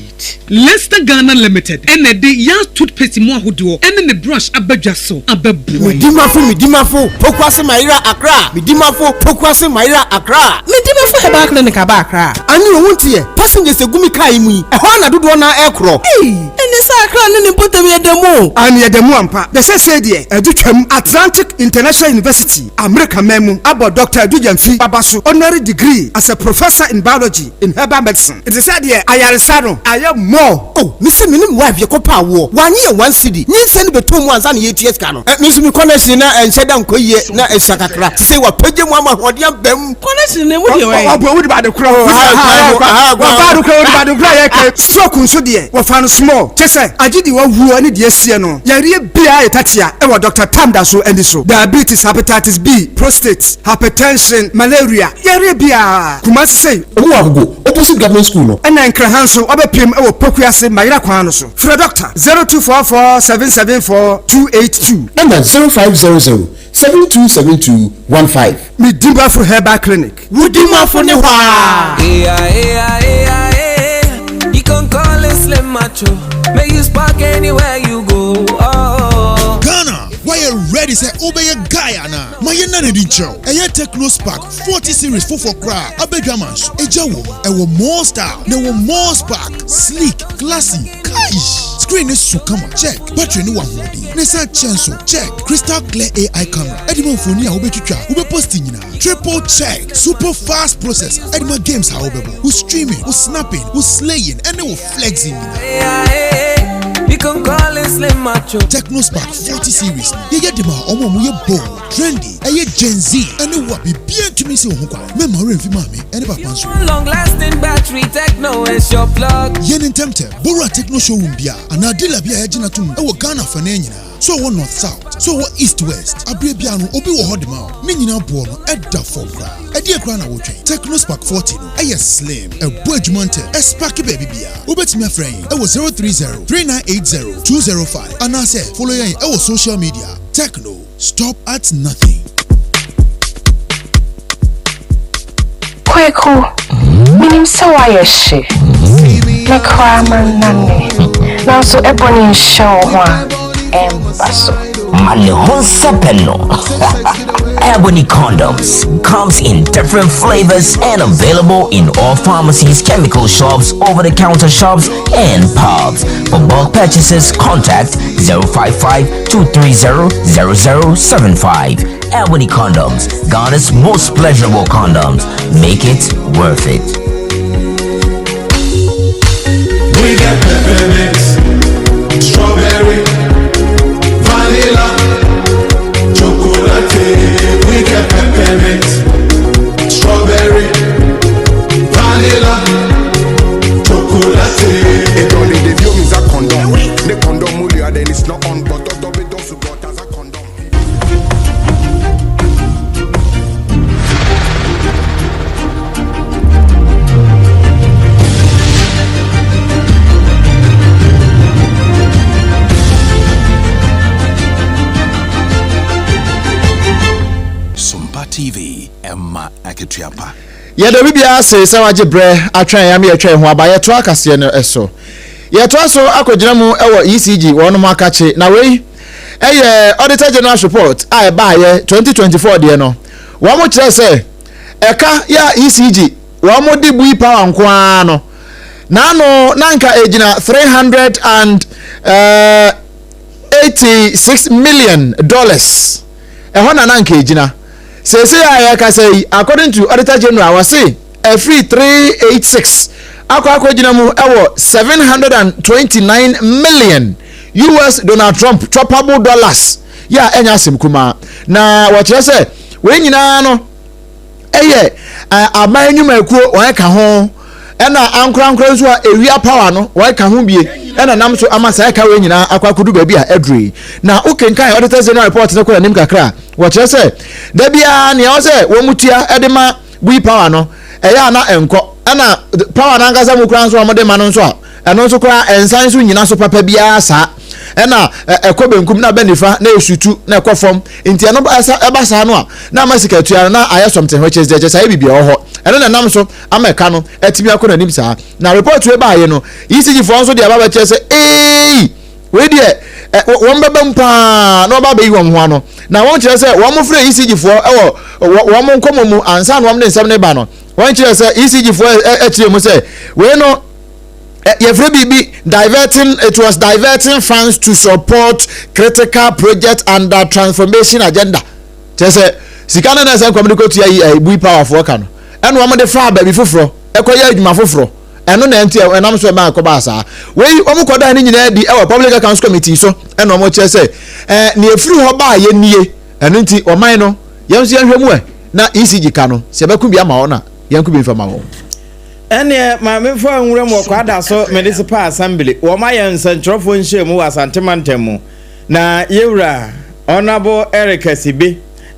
Lester Ghana Limited na ɛde Yaz toothpaste mu ahodoɔ ne ne brush aba dwa so abɛboa yi. Medimafo Medimafo Pokuase Mayera Accra Medimafo Pokuase Mayera Accra. Medimafo Herbal Clinic aba Accra. Ane o wonteɛ, passengers egu me car yi mu yi, ɛhɔ ara na dodoɔ no ara ɛrekorɔ. Ei! Ɛnne sɛ Accra ne ne mpɔtam yɛ da mu o. Aane yɛda mu ampa. Na seesei deɛ ɛde twam. Atlantic International University, Amerika man mu, abɔ Dɔkta Adu Gyamfi aba so honorary degree as a Professor in Biology in Herbal Medicine. Nti sɛ deɛ ayaresa no ayɛ more. Oh me se me ne me wife yɛkɔ pɛ awoɔ wanye yɛn one cedi nyinsɛn no bɛtɔ mu ansa na yɛtua sika no. Me nso me connection na ɛnhyɛ da nkɔ yie na ɛsua kakra te sɛ wapagya mu ama ahoɔden aba mu. Connection no emu deɛ wɛn. Ɔbɔ wodi baade korɔ wɔfa ade korɔ wodi baade korɔ yɛ kɛ stroke nso deɛ wɔfa no small kyɛ sɛ agye deɛ wawuo ne deɛ asie no yareɛ biara yɛ tatia ɛwɔ Doctor Tam da so ani so diabetes hepatitis B prostate hypertension malaria yareɛ biara Kumasi sei. Ɔmo wɔ Agogo opposite government school no. Ɛna Nkraha nso wabɛpem wɔ Pokuase Mayera kwan no so. Frɛ Dɔkta 0244 774 282. Ɛna 0500 7272 15. Me Dimafo Herbal Clinic. Wo Dimafo ne hɔ aa. Ghana, woayɛ ready sɛ wobɛyɛ guy anaa? Ma yɛnna no adi nkyerɛ wo. Ɛyɛ Tecno Spark 40 series foforɔ koraa a aba adwaman so. Egya wom, ɛwɔ more style, na ɛwɔ more spark. Sleek, classy, kaish! Screen no so kama, check. Battery no wɔ ahoɔden, na ɛsan kyɛ nso, check. Crystal clear AI camera ɛde ma mfoni a wobɛtwitwa, wobɛposti nyinaa, triple check. Super fast processor ɛde ma games a wobɛbɔ, wo streaming, wo snapping, wo slaying, ɛne wo flexing nyinaa. Tecno Spark 40 series no, yɛyɛ de ma wɔn a wɔyɛ bold. Trendy, ɛyɛ Gen Z ɛne wo a biribiara ntumi nsi wo ho kwan. Mɛmma wo werɛ mfi maame ɛne papa nso. Yɛ no ntɛmntɛm, bɔ wura Tecno showroom biara anaa dealer bi a yɛagye no atom wɔ Ghana afanan nyinaa. Sɛ ɔwɔ North South, sɛ ɔwɔ East West, aberɛ biara no obi wɔ hɔ de ma wo. Ne nyinaa boɔ no ɛda fam koraa. Ɛdeɛn koraa na wotwɛn? Tecno Spark 40 no ɛyɛ slim, ɛbɔ adwuma ntɛm, ɛsparke baabi biara. Wobɛtumi afrɛ yɛn ɛwɔ 030 3980 205 anaasɛ follow yɛn ɛwɔ social media. Tecno. Stop at nothing. Kweku, menim sɛ woayɛ hye. Me koraa mannane. Nanso ɛbɔne nhyɛ wo ho a, ɛmba so. Ma ne ho nsɛpɛ no. Ebony condoms comes in different flavors and available in all pharmacies, chemical shops, over-the-counter shops, and pubs. For bulk purchases, contact 055 230 0075. Ebony Condoms, Ghana's most pleasurable condoms. Make it worth it. We get peppermint, strawberry, vanilla, chocolate. We get peppermint, strawberry, vanilla, chocolate. It only the view is a condom. The condom then it's not on, but as a condom. Sompa TV, Emma Akatua pa. Yɛda obi biara ase sɛ wagye berɛ atwɛn yɛn ama yɛatwa yɛn ho aba. Yɛtoa kaseɛ no so. Yɛtoa so akɔgyina mu wɔ ECG wɔnom akakye. Na wei ɛyɛ Auditor General's Report a ɛbaayɛ 2024 deɛ no. Wɔn kyerɛ sɛ ɛka yɛ a ECG wɔn de bui power nko ara no. N'ano na nka ɛgyina 386 million dollars. Ɛhɔ na na nka ɛgyina. Seesei a yɛrekasa yi, according to Auditor General, wɔse ɛfiri 386 akɔ akɔgyina mu wɔ 729 million US Donald Trump choppable dollars yɛ a ɛnyɛ asɛm kumaa. Na wɔkyerɛ sɛ wei nyinaa no ɛyɛ aban nnwumakuo wɔn ka ho ɛna ankorankora nso a ewia power no wɔn ka ho bie ɛna nam so ama saa ɛka wei nyinaa akɔ akɔdu baabi a ɛduru yi. Na wokenkan Auditor General report no kɔ n'anim kakra a, Wɔkyerɛ sɛ da biara nea ɛwɔ sɛ wɔn tua de ma Bui Power no, ɛyɛ a na ɛnkɔ. Ɛna power no ankasa mu koraa nso a wɔde ma no nso a, ɛno nso koraa ɛnsan nso nnyina so papa biara saa. Ɛna ɛkɔ benkum na ɛba nifa na ɛsutu na ɛkɔ fam. Nti ɛno ɛba saa no a, na ama sikatua no na ayɛ something which is deɛ kyerɛ sɛ ayɛ biribi a ɛwɔ hɔ. Ɛno na ɛnam so ama ɛka no atumi akɔ n'anim saa. Na report wei baeɛ no, ECG foɔ nso de aba bɛkyerɛ sɛ eei! Wei deɛ ɛ wɔn bɛba mu paa na wɔba abɛyi wɔn ho ano. Na wɔn kyerɛ sɛ wɔn frɛ ECG foɔ wɔ wɔn nkɔmɔ mu ansa na wɔn de nsɛm no ba no. Wɔn kyerɛ sɛ ECG foɔ ɛkyerɛ mu sɛ wei no yɛfrɛ biribi diverting it was diverting funds to support critical project under transformation agenda. Kyerɛ sɛ sika no na ɛsɛ nkɔm de kɔtua yi ɛbui power foɔ ka no ɛna wɔn de faa baabi foforɔ ɛkɔyɛ adwuma foforɔ. Ɛno na ɛnti ɛnam so ɛma ɛkɔbaa saa. Wei wɔn kɔdaa ne nyinaa adi ɛwɔ Public Accounts Committee so ɛna wɔn kyerɛ sɛ ɛɛ nea efiri hɔ baa yɛ nie. Ɛno nti ɔman no yɛn nso yɛnhwɛ mu ɛ na ECG ka no sɛ yɛbɛko bi ama wɔn a yɛnko bi mfa ma wɔn. Ɛneɛ ma memfa nwura mu wɔ Kwadaso Municipal Assembly. Wɔn ayɛ nsɛnkyerɛwfoɔ nhyiamu wɔ Asante mantam mu. Na yɛwura Honourable Eric Asibe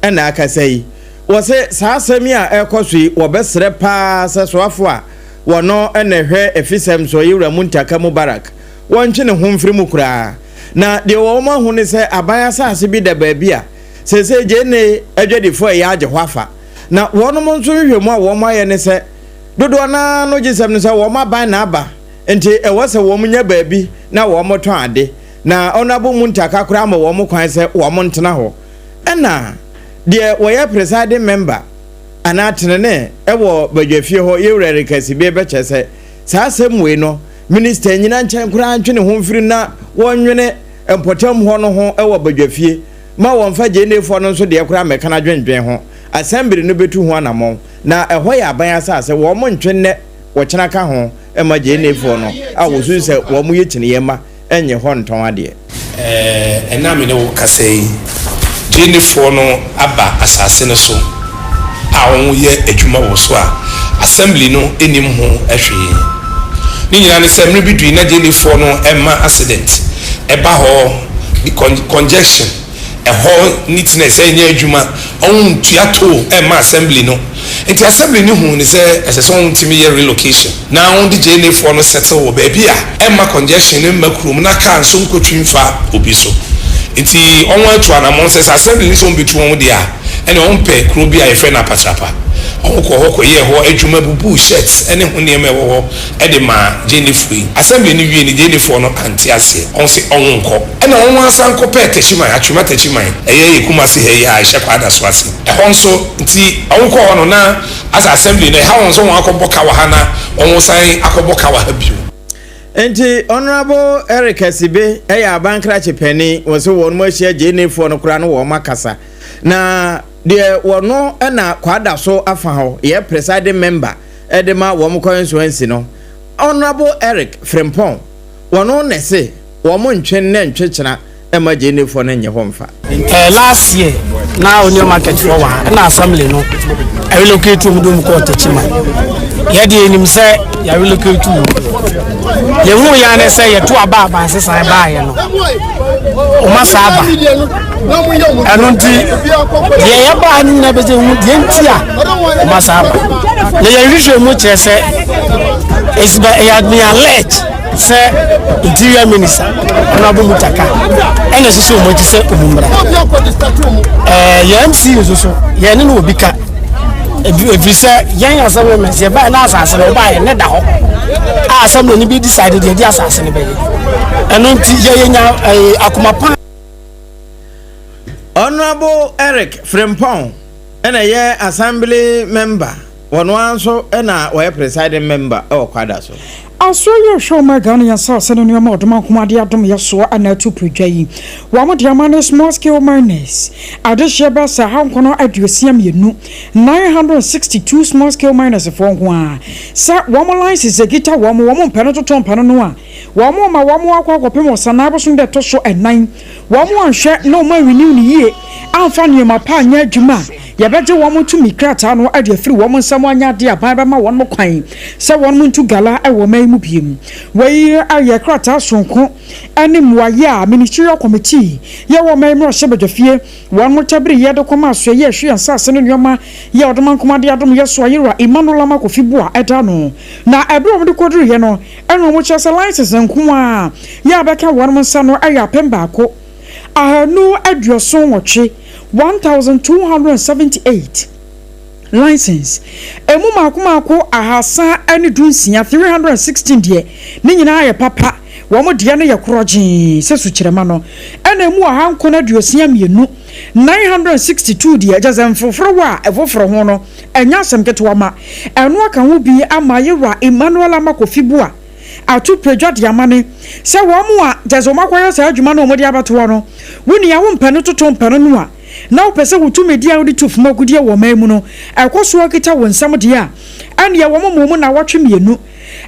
na akasa yi. Wɔse saa asɛm yi a ɛrekɔ so yi wɔbɛsrɛ paa sɛ soafo a wɔno na ɛhwɛ afisɛm so, Yewura Muntaka Mubarak, wɔntwe ne ho mfiri mu koraa. Na deɛ wɔn ahu ne sɛ aban asase bi da baabi a seesei gyeene adwadifoɔ ɛyɛ agye hɔ afa. Na wɔnom nso nhwehwɛmu a wɔn ayɛ ne sɛ dodoɔ no ara no gyesɛm ne sɛ wɔn aban na aba nti ɛwɔ sɛ wɔn nya baabi na wɔn tɔn ade. Na Honourable Muntaka koraa ama wɔn kwan sɛ wɔn ntena hɔ. Ɛna deɛ wɔyɛ presiding member anaa tenenee wɔ badwafie hɔ Yewura Eric Asibie bɛkyɛ sɛ saa asɛm wei no minista nnyina nkyɛn koraa ntwe ne ho mfiri na wɔnwene mpɔtam hɔ no ho wɔ badwafie ma wɔmfa gyenefoɔ no nso deɛ koraa mmɛka no adwendwen ho Assembly no bɛtu ho anamɔn na ɛhɔ yɛ aban asase wɔn ntwe nnɛ wɔkyena ka ho mma gyenefoɔ no a wɔsusu sɛ wɔn yɛ kyiniiɛ mma nnye hɔ ntɔn adeɛ. Ɛnnɛ a me ne wo rekasa yi, Gyenefoɔ no aba asase no so a wɔreyɛ adwuma wɔ so a Assembly no nnim ho hwee. Ne nyinaa ne sɛ mmerɛ bi dui na Gyenefoɔ no ma accident ba hɔ, congestion. Ɛhɔ neatness ɛnyɛ adwuma, wɔntua toll mma assembly no. Nti assembly no huu no sɛ ɛsɛ sɛ wɔtumi yɛ relocation na wɔde JNA foɔ no settle wɔ baabi a ɛmma congestion no mma kurom na car nso nkɔtwi mfa obi so. Nti wɔatu anamɔn sɛ sɛ assembly no sɛ wɔbɛtu wɔn deɛ a, ɛnneɛ wɔmpɛ kuro bi a yɛfrɛ no Apatrapa. Wɔkɔɔ hɔ kɔyɛɛ hɔ adwuma bubuu shirts ne ho nneɛma a ɛwɔ hɔ de maa JNA foɔ yi. Assembly no wiee no JNA foɔ no ante aseɛ, wɔse wɔnkɔ. Ɛna wɔn ara san kɔpɛɛ Techiman, Atwima Techiman, ɛyɛ yɛ Kumasi ha yi a ɛhyɛ Kwadaso ase. Ɛhɔ nso, nti wɔn kɔɔ hɔ no na asɛ assembly no ɛha wɔn sɛ wɔn akɔbɔ ka wɔ ha na wɔn san akɔbɔ ka wɔ ha bio. Nti Honourable Eric Asibe yɛ aban krakye panin, wɔse wɔnom ahyia JNA foɔ no koraa ne wɔn akasa. Na deɛ wɔno na Kwadaso afa hɔ yɛ presiding member de ma wɔn constituency no, Honourable Eric Frimpong, wɔno na ɛse wɔn ntwe nnɛ ntwe kyena mma Gyenefoɔ no nnye hɔ mfa. Eh, last year na onion market foɔ wɔ ha ɛna assembly no relocate wɔn de wɔn kɔɔ Techiman. Yɛ deɛ yɛnim sɛ yɛ relocate wɔn. Yɛhu yɛn ne sɛ yɛto aba abansesan baayɛ no wɔn asa aba. Ɛno nti deɛ yɛbaa no nyinaa bɛsɛ hu deɛ nti a wɔn asa aba. Na yɛn hwehwɛ mu kyerɛ sɛ it's been, it has been alleged sɛ interior minister honorable mutaka ɛna ɛhyehyɛ wɔn akyi sɛ wɔn mmra ɛɛ yɛn mc nso so yɛn ne no obi ka efiri sɛ yɛn assembly men yɛ baa na asase no ɔbaa yɛn ne da hɔ a assembly no bi decide deɛ ɛde asase no bɛyɛ ɛno nti yɛyɛ nya ɛɛ akoma pa. Honourable Eric Frimpong ɛna ɛyɛ assembly member wɔn ara nso ɛna wɔyɛ presiding member ɛwɔ Kwada so. Asoɛ yi rehwɛ ɔman Ghana yɛn asase no nneɛma a ɔdoma nko ade adom yɛ soɔ ana atu po dwa yi. Wɔn de ama ne small scale miners adehyeɛ bɛyɛ sɛ ahankron 62, 962 small scale miners foɔ nko ara sɛ wɔn license ɛkita wɔn, wɔn mpɛ no toto mpɛ no no a wɔn ma wɔn akɔ akɔpem ɔsanaa bosom da ɛtɔ so ɛnan. Wɔn anhwɛ na wɔn anrenew no yie amfa nneɛma pa anyɛ adwuma a, yɛbɛgye wɔn tumi krataa no de afiri wɔn nsam anyɛ adeɛ a aban bɛma wɔn kwan sɛ wɔn ntu gala wɔ ɔman yi mu bio. Wei yɛ krataa soronko ne mmuaeɛ a Ministerial Committee yɛ wɔ ɔman yi mmarahyɛbadwafie wɔn tabiriyɛ de kɔma asoɛeɛ a ɛhwɛ yɛn nsase ne nneɛma yɛ ɔdomankoma de adom yɛ so a Yɛwura Emmanuel Armah Kofi Buah da ano. Na ɛberɛ a wɔde kɔduruiɛ no, Ɛna wɔn kyerɛ sɛ license nko ara yɛ a bɛka wɔn nsa no yɛ 1278, 1278 license. Ɛmu mmaako mmaako 316, 316 deɛ ne nyinaa yɛ papa, wɔn deɛ no yɛ korɔgyee sɛ sukyerɛma no. Ɛna ɛmu 962, 962 deɛ kyerɛ sɛ mfoforowa a ɛfoforo ho no Ɛnyɛ asɛm ketewa ma ɛno aka ho bi ama Yewura Emmanuel Armah Kofi Buah ato predwa de ama ne sɛ wɔn a kyerɛ sɛ wɔakɔyɛ saa adwuma no a wɔde abɛto hɔ no, wo nea wompɛ no toto mpɛ no no a na wopɛ sɛ wo tumidi a wode tu fam agudeɛ wɔ ɔman mu no ɛkɔ so ara kita wo nsam deɛ a, ɛnneɛ wɔn mmɔ mu nnawɔtwe mmienu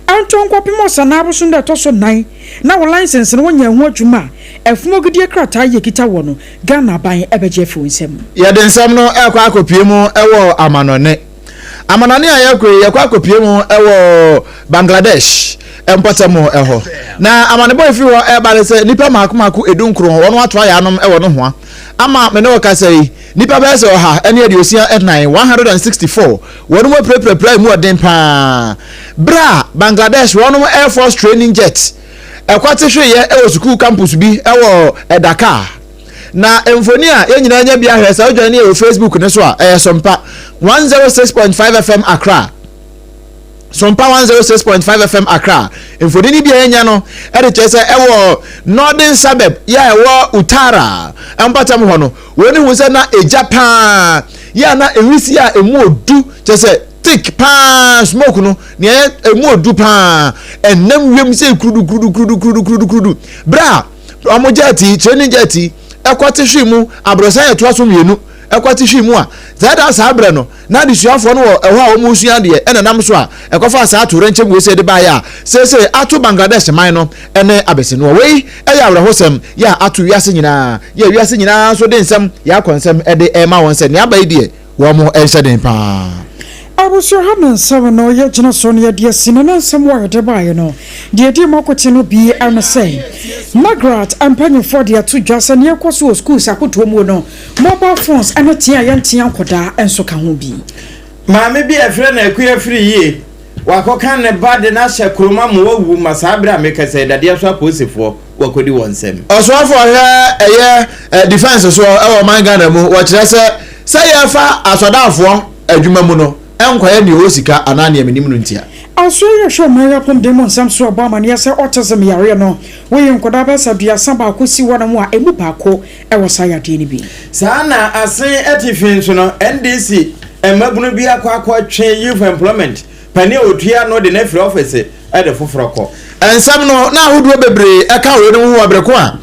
ntɔ nkɔpem Ɔsanaa abosom da ɛtɔ so nnan na wo license no wonyɛɛ ho adwuma a, ɛfam agudeɛ krataa yi a ɛkita woɔ no Ghana aban bɛgye afi wo nsam. Yɛde nsɛm no rekɔ akɔpue mu wɔ amanɔne. Amanɔne a yɛrekɔ yi, yɛkɔ akɔpue mu wɔ Bangladesh mpɔtam hɔ. Na amanebɔ a ɛfiri hɔ reba ne sɛ nnipa mmaako mmaako edunkron wɔn ato ayaanom wɔ nohoa. Ama me ne wo kasa yi, nnipa bɛyɛ sɛ 164, 164, wɔn mu apirapira mu ɔden paa. Berɛ a Bangladesh wɔn Air Force training jet Ɛkwate hweeɛ wɔ sukuu campus bi wɔ Dakar. Na mfoni a yɛn nyinaa nya bi ahwɛ sɛ wodwane yɛ wɔ Facebook no so a, ɛyɛ Sompa 106.5 FM Accra. Sompa 106.5 FM Accra. Mfoni no bi a yɛnya no de kyerɛ sɛ ɛwɔ Northern Suburb yɛ a ɛwɔ Utara mpɔtam hɔ no, wɔn hu sɛ na egya paa yɛ a na nwisi a emu odu kyerɛ sɛ thick paa smoke no nea ɛyɛ emu odu paa ɛnam wiem sɛ kurudu kurudu kurudu kurudu kurudu kurudu bere a wɔn jet training jet ɛkɔ te hwee mu abrɔsan ɛtoa so mmienu ɛkɔ te hwee mu a saa da saa berɛ no na adesuafoɔ no wɔ ɛhɔ a wɔn resua adeɛ ɛna nam so a ɛkɔfa saa atoyerɛnkyɛm wei sɛ de baeɛ a seesei ato Bangladesh man no ɛne abɛsinoɔ wei ɛyɛ awerɛhosɛm yɛ a ato wiase nyinaa yɛ wiase nyinaa nso de nsɛm yɛ akɔ nsɛm ɛde ɛma wɔn sɛ nea aba yi deɛ Wɔn nhyɛ den paa. Abusua ha na nsɛm no yɛ gyina so na yɛde asi no na nsɛm a yɛde baeɛ no deɛ ɛdi mu akoten no bi ne sɛ Margaret mpanyinfoɔ de ato dwa sɛ nea ɛkɔ so wɔ schools ahodoɔ mu no mobile phones ne tea a yɛntea nkwadaa nso ka ho bi. Maame bi a yɛfrɛ no Akua Afriyie, wakɔka ne ba de no ahyɛ kurom ama wawu ma saa berɛ a mekasa yi dadeɛ so apolisifoɔ wakɔdi wɔn nsam. Ɔsoafoɔ a ɔhwɛ ɛyɛ defence soɔ ɛwɔ ɔman Ghana mu wɔkyerɛ sɛ sɛ yɛfa asɔdaafoɔ adwuma mu no ɛnkɔyɛ neɛ ɔwɔ sika anaa neɛ menim no ntia. Asoɛe a ɛhwɛ ɔman yi apɔmuden mu nsɛm so abɔ amaneɛ sɛ autism yareɛ no woyi nkwadaa bɛyɛ sɛ 31 si hɔnom a ɛmu baako wɔ saa yadeɛ no bi. Saa na Asen atifi nso no NDC mmabunu bi akɔ akɔtwe Youth Employment panin a ɔtua ano de no afiri ɔfese de foforɔ kɔ. Nsɛm no na ahodoɔ bebree ɛka weinom ho wɔ bere ko a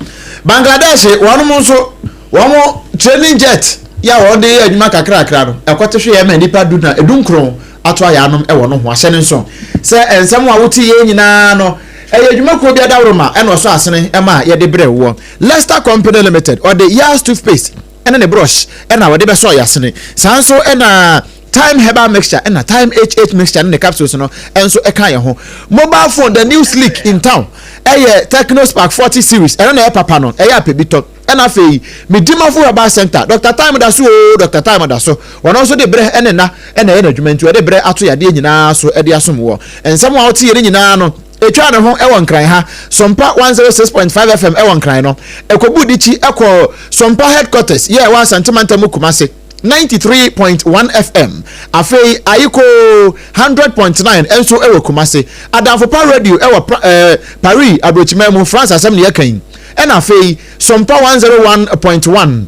Bangladesh wɔnom nso wɔn training jet. yɛ a wɔde yɛ adwuma kakrakra no, ɛkɔte hwe yɛ ma nnipa du na 19 ato ayɛ anom wɔ no ho. Ahyɛ ne nso sɛ nsɛm a wote yɛ nyinaa no, ɛyɛ adwumakuo bi adaworoma ɛna ɔsɔ asene ɛma yɛde brɛ woɔ. Lester Company Limited, ɔde Yas toothpaste ɛne ne brush ɛna wɔde bɛsɔ yasene. Saa nso ɛna Thyme herbal mixture ɛna Thyme HH mixture ne ne capsules no nso ɛka yɛn ho. Mobile phone, the new sleek in town, ɛyɛ Tecno Spark 40 series, ɛno na ɛyɛ papa no, ɛyɛ apɛ bi tɔ. Ɛna afei Medimafo Herbal Center, Dr. Thyme da so oo, Dr. Thyme da so. Wɔn nso de brɛ ɛne nna ɛna ɛyɛ n'adwuma nti wɔde brɛ ato yadeɛ nyinaa so ɛde asom wɔ. Nsɛm a wote yɛ ne nyinaa no, ɛtwaa ne ho ɛwɔ Nkran ha, Sompa 106.5 FM ɛwɔ Nkran no. Ɛkɔbu dikyi ɛkɔ Sompa headquarters yɛ ɛwɔ Asante Mantam mu Kumase. 93.1 FM, afei Ayikoo 100.9 nso wɔ Kumasi, Adamfo Pa Radio wɔ pra, eh, Paris aburokyiman mu, France asɛm na yɛka yi, ɛna afei Sompa 101.1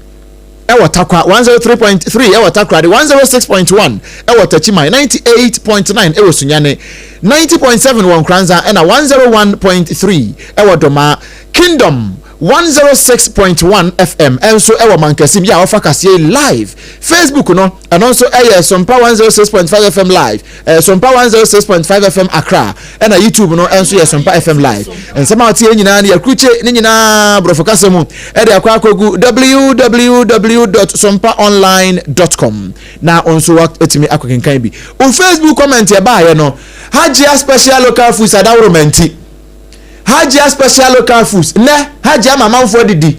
ɛwɔ Takwa, 103.3 ɛwɔ Takoradi, 106.1 ɛwɔ Takyiman, 98.9 ɛwɔ Sunyani, 90.7 wɔ Nkoranza, ɛna 101.3 ɛwɔ Domaa. Kingdom 106.1 FM nso wɔ Mankasim yɛ a wɔfa kaseɛ yi live. Facebook no, ɛno nso yɛ Sompa 106.5 FM live, eh, Sompa 106.5 FM Accra, ɛna YouTube no nso yɛ Sompa FM live. Nsɛm a wɔte yɛn nyinaa no yɛakrukye ne nyinaa borɔfo kasa mu ɛde akɔ akɔgu www.sompaonline.com na wo nso watumi akɔkenkan bi. Wo Facebook comment ɛbaayɛ no, Hajia Special Local Foods Adaworoma nti, Hajia special local foods nɛ Hajia ma amanfoɔ adidi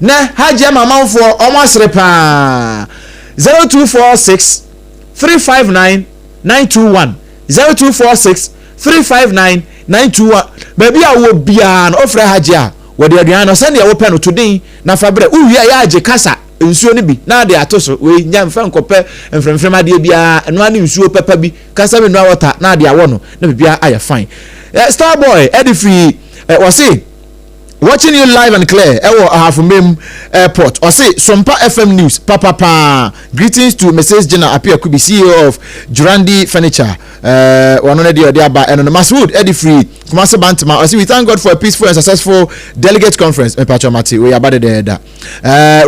nɛ Hajia ma amanfoɔ ɔmo asere paa 0246 359 921 0246 359 921 baabi a wɔ biara no ofrɛ Hajia a wɔde aduane no sɛdeɛ wopɛ no to din na fa brɛ wowie a yɛ agye kasa nsuo no bi na ade ato so wei nya mfa nkɔpɛ mfremfrem adeɛ biara ɛno ara ne nsuo pɛpa bi kasa mi nua wɔta na ade awɔ no na biribiara ayɛ fine eh, star boy ɛde firi eh, wɔse watching you live and clear ɛwɔ Ahafo airport ɔse Sompa FM news papapaa greetings to Mrs. Gina Appiah-Kubi CEO of Jurandi Furniture wɔn no deɛ ɔde aba ɛno no Maswood ɛde firi Kumasi Bantama ɔse we thank God for a peaceful and successful delegate conference mepatwa mate wei aba dedeeda.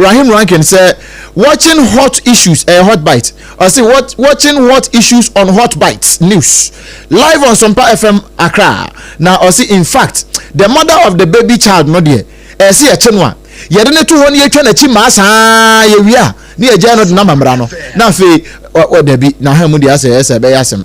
Rahim Rankin sɛ watching hot issues ɛyɛ hot bite ɔse what watching hot issues on hot bites news live on Sompa FM Accra na ɔse in fact the mother of the baby child no deɛ ɛsɛ yɛkye no a yɛde ne to hɔ ne yɛtwa n'akyi maa saa yɛwie a ne yɛgyae no de nama mmara no na afei ɔ dabi na ha mu deɛ asɛ ɛsɛ ɛbɛyɛ asɛm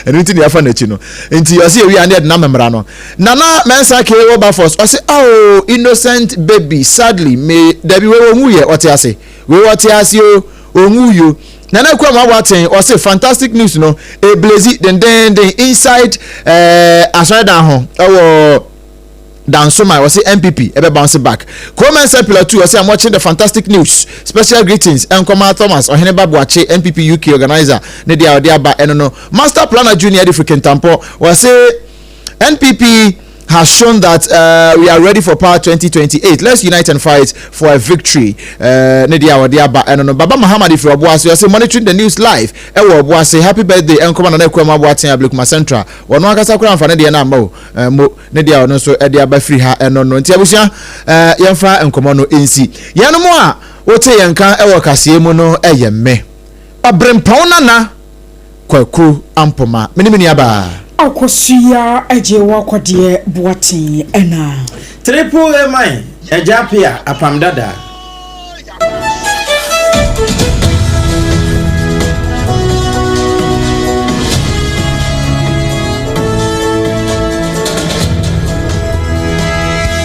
ɛno nti na yɛafa n'akyi no nti ɔsɛ yɛwie a ne yɛde nam mmara no nana mɛnsa ke wɔ bafos ɔsɛ oh innocent baby sadly me dabi wei ɔnwu yɛ ɔte ase wei ɔte ase o ɔnwu yo nana akua mu awaten ɔsɛ fantastic news no eblezi dendenden inside ɛɛ eh, asɔredan ho ɛwɔ Dansoma ɔse NPP ɛbɛ bounce back. Koman Sepula too ɔse I'm watching the fantastic news. Special greetings ɛnkɔma Thomas Ɔheneba Boakye NPP UK organizer ne deɛ a ɔde aba ɛno no. Master Planner Junior de firi Kintampo ɔse NPP has shown that uh, we are ready for power 2028. Let's unite and fight for a victory. Uh, ne deɛ a ɔde aba ɛno no. Baba Muhammad firi Ɔboase ɔse monitoring the news live ɛwɔ Ɔboase. Happy birthday ɛnkɔma Nana Akuam Aboaten Ablekuma Central. Wɔn ankasa koraa mfa ne deɛ no amma o. Uh, mo. ne deɛ ɔno nso de aba firi ha ɛno no nti abusua ɛɛ yɛmfa nkɔmɔ no nsi yɛn mo a wote yɛn ka ɛwɔ kaseɛ mu no ɛyɛ me ɔbrempɔn nana kwaku ampoma me ne me nua baa. Akosua agye w'akɔdeɛ Boateng ɛna. Triple A man, Agya Appiah, Apam Dada.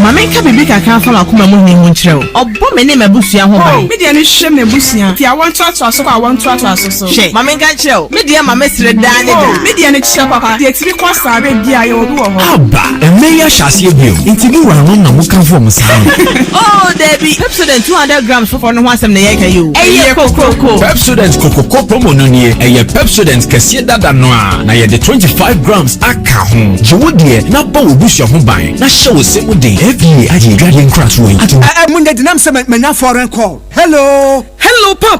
Ma menka biribi kakra mfa m'akoma mu hene ho nkyerɛ wo. Ɔbɔ me ne m'abusua ho ban. Oh, me deɛ no hwɛ m'abusua, fi awoɔ ntoatoaso kɔ awoɔ ntoatoaso so. Hwɛ, ma menka nkyerɛ wo, me deɛ ma mesere daa ne daa. Oh, me deɛ no kyerɛ papa, deɛ ɛtumi kɔ saa berɛ biara yɛwɔ bi wɔ hɔ. Aba, ɛnnɛ yi ahyɛ aseɛ bio, nti mo wuranom na mokamfo wɔn saa no? Oh, dabi, Pepsodent 200 grams foforɔ no ho asɛm na yɛreka yi o. Ɛyɛ kokroko! Pepsodent Kokoko promo no nie, ɛyɛ Pepsodent kɛseɛ dada no ara, na yɛde 25 grams aka ho. Gye wo deɛ na bɔ w'abusua ho ban, na hyɛ wo se mu den. FDA agye adwadeɛ nkratoɔ yi atom. Ɛ ɛ mo nyɛ denam sɛ manya foreign call. Hello. Hello papa.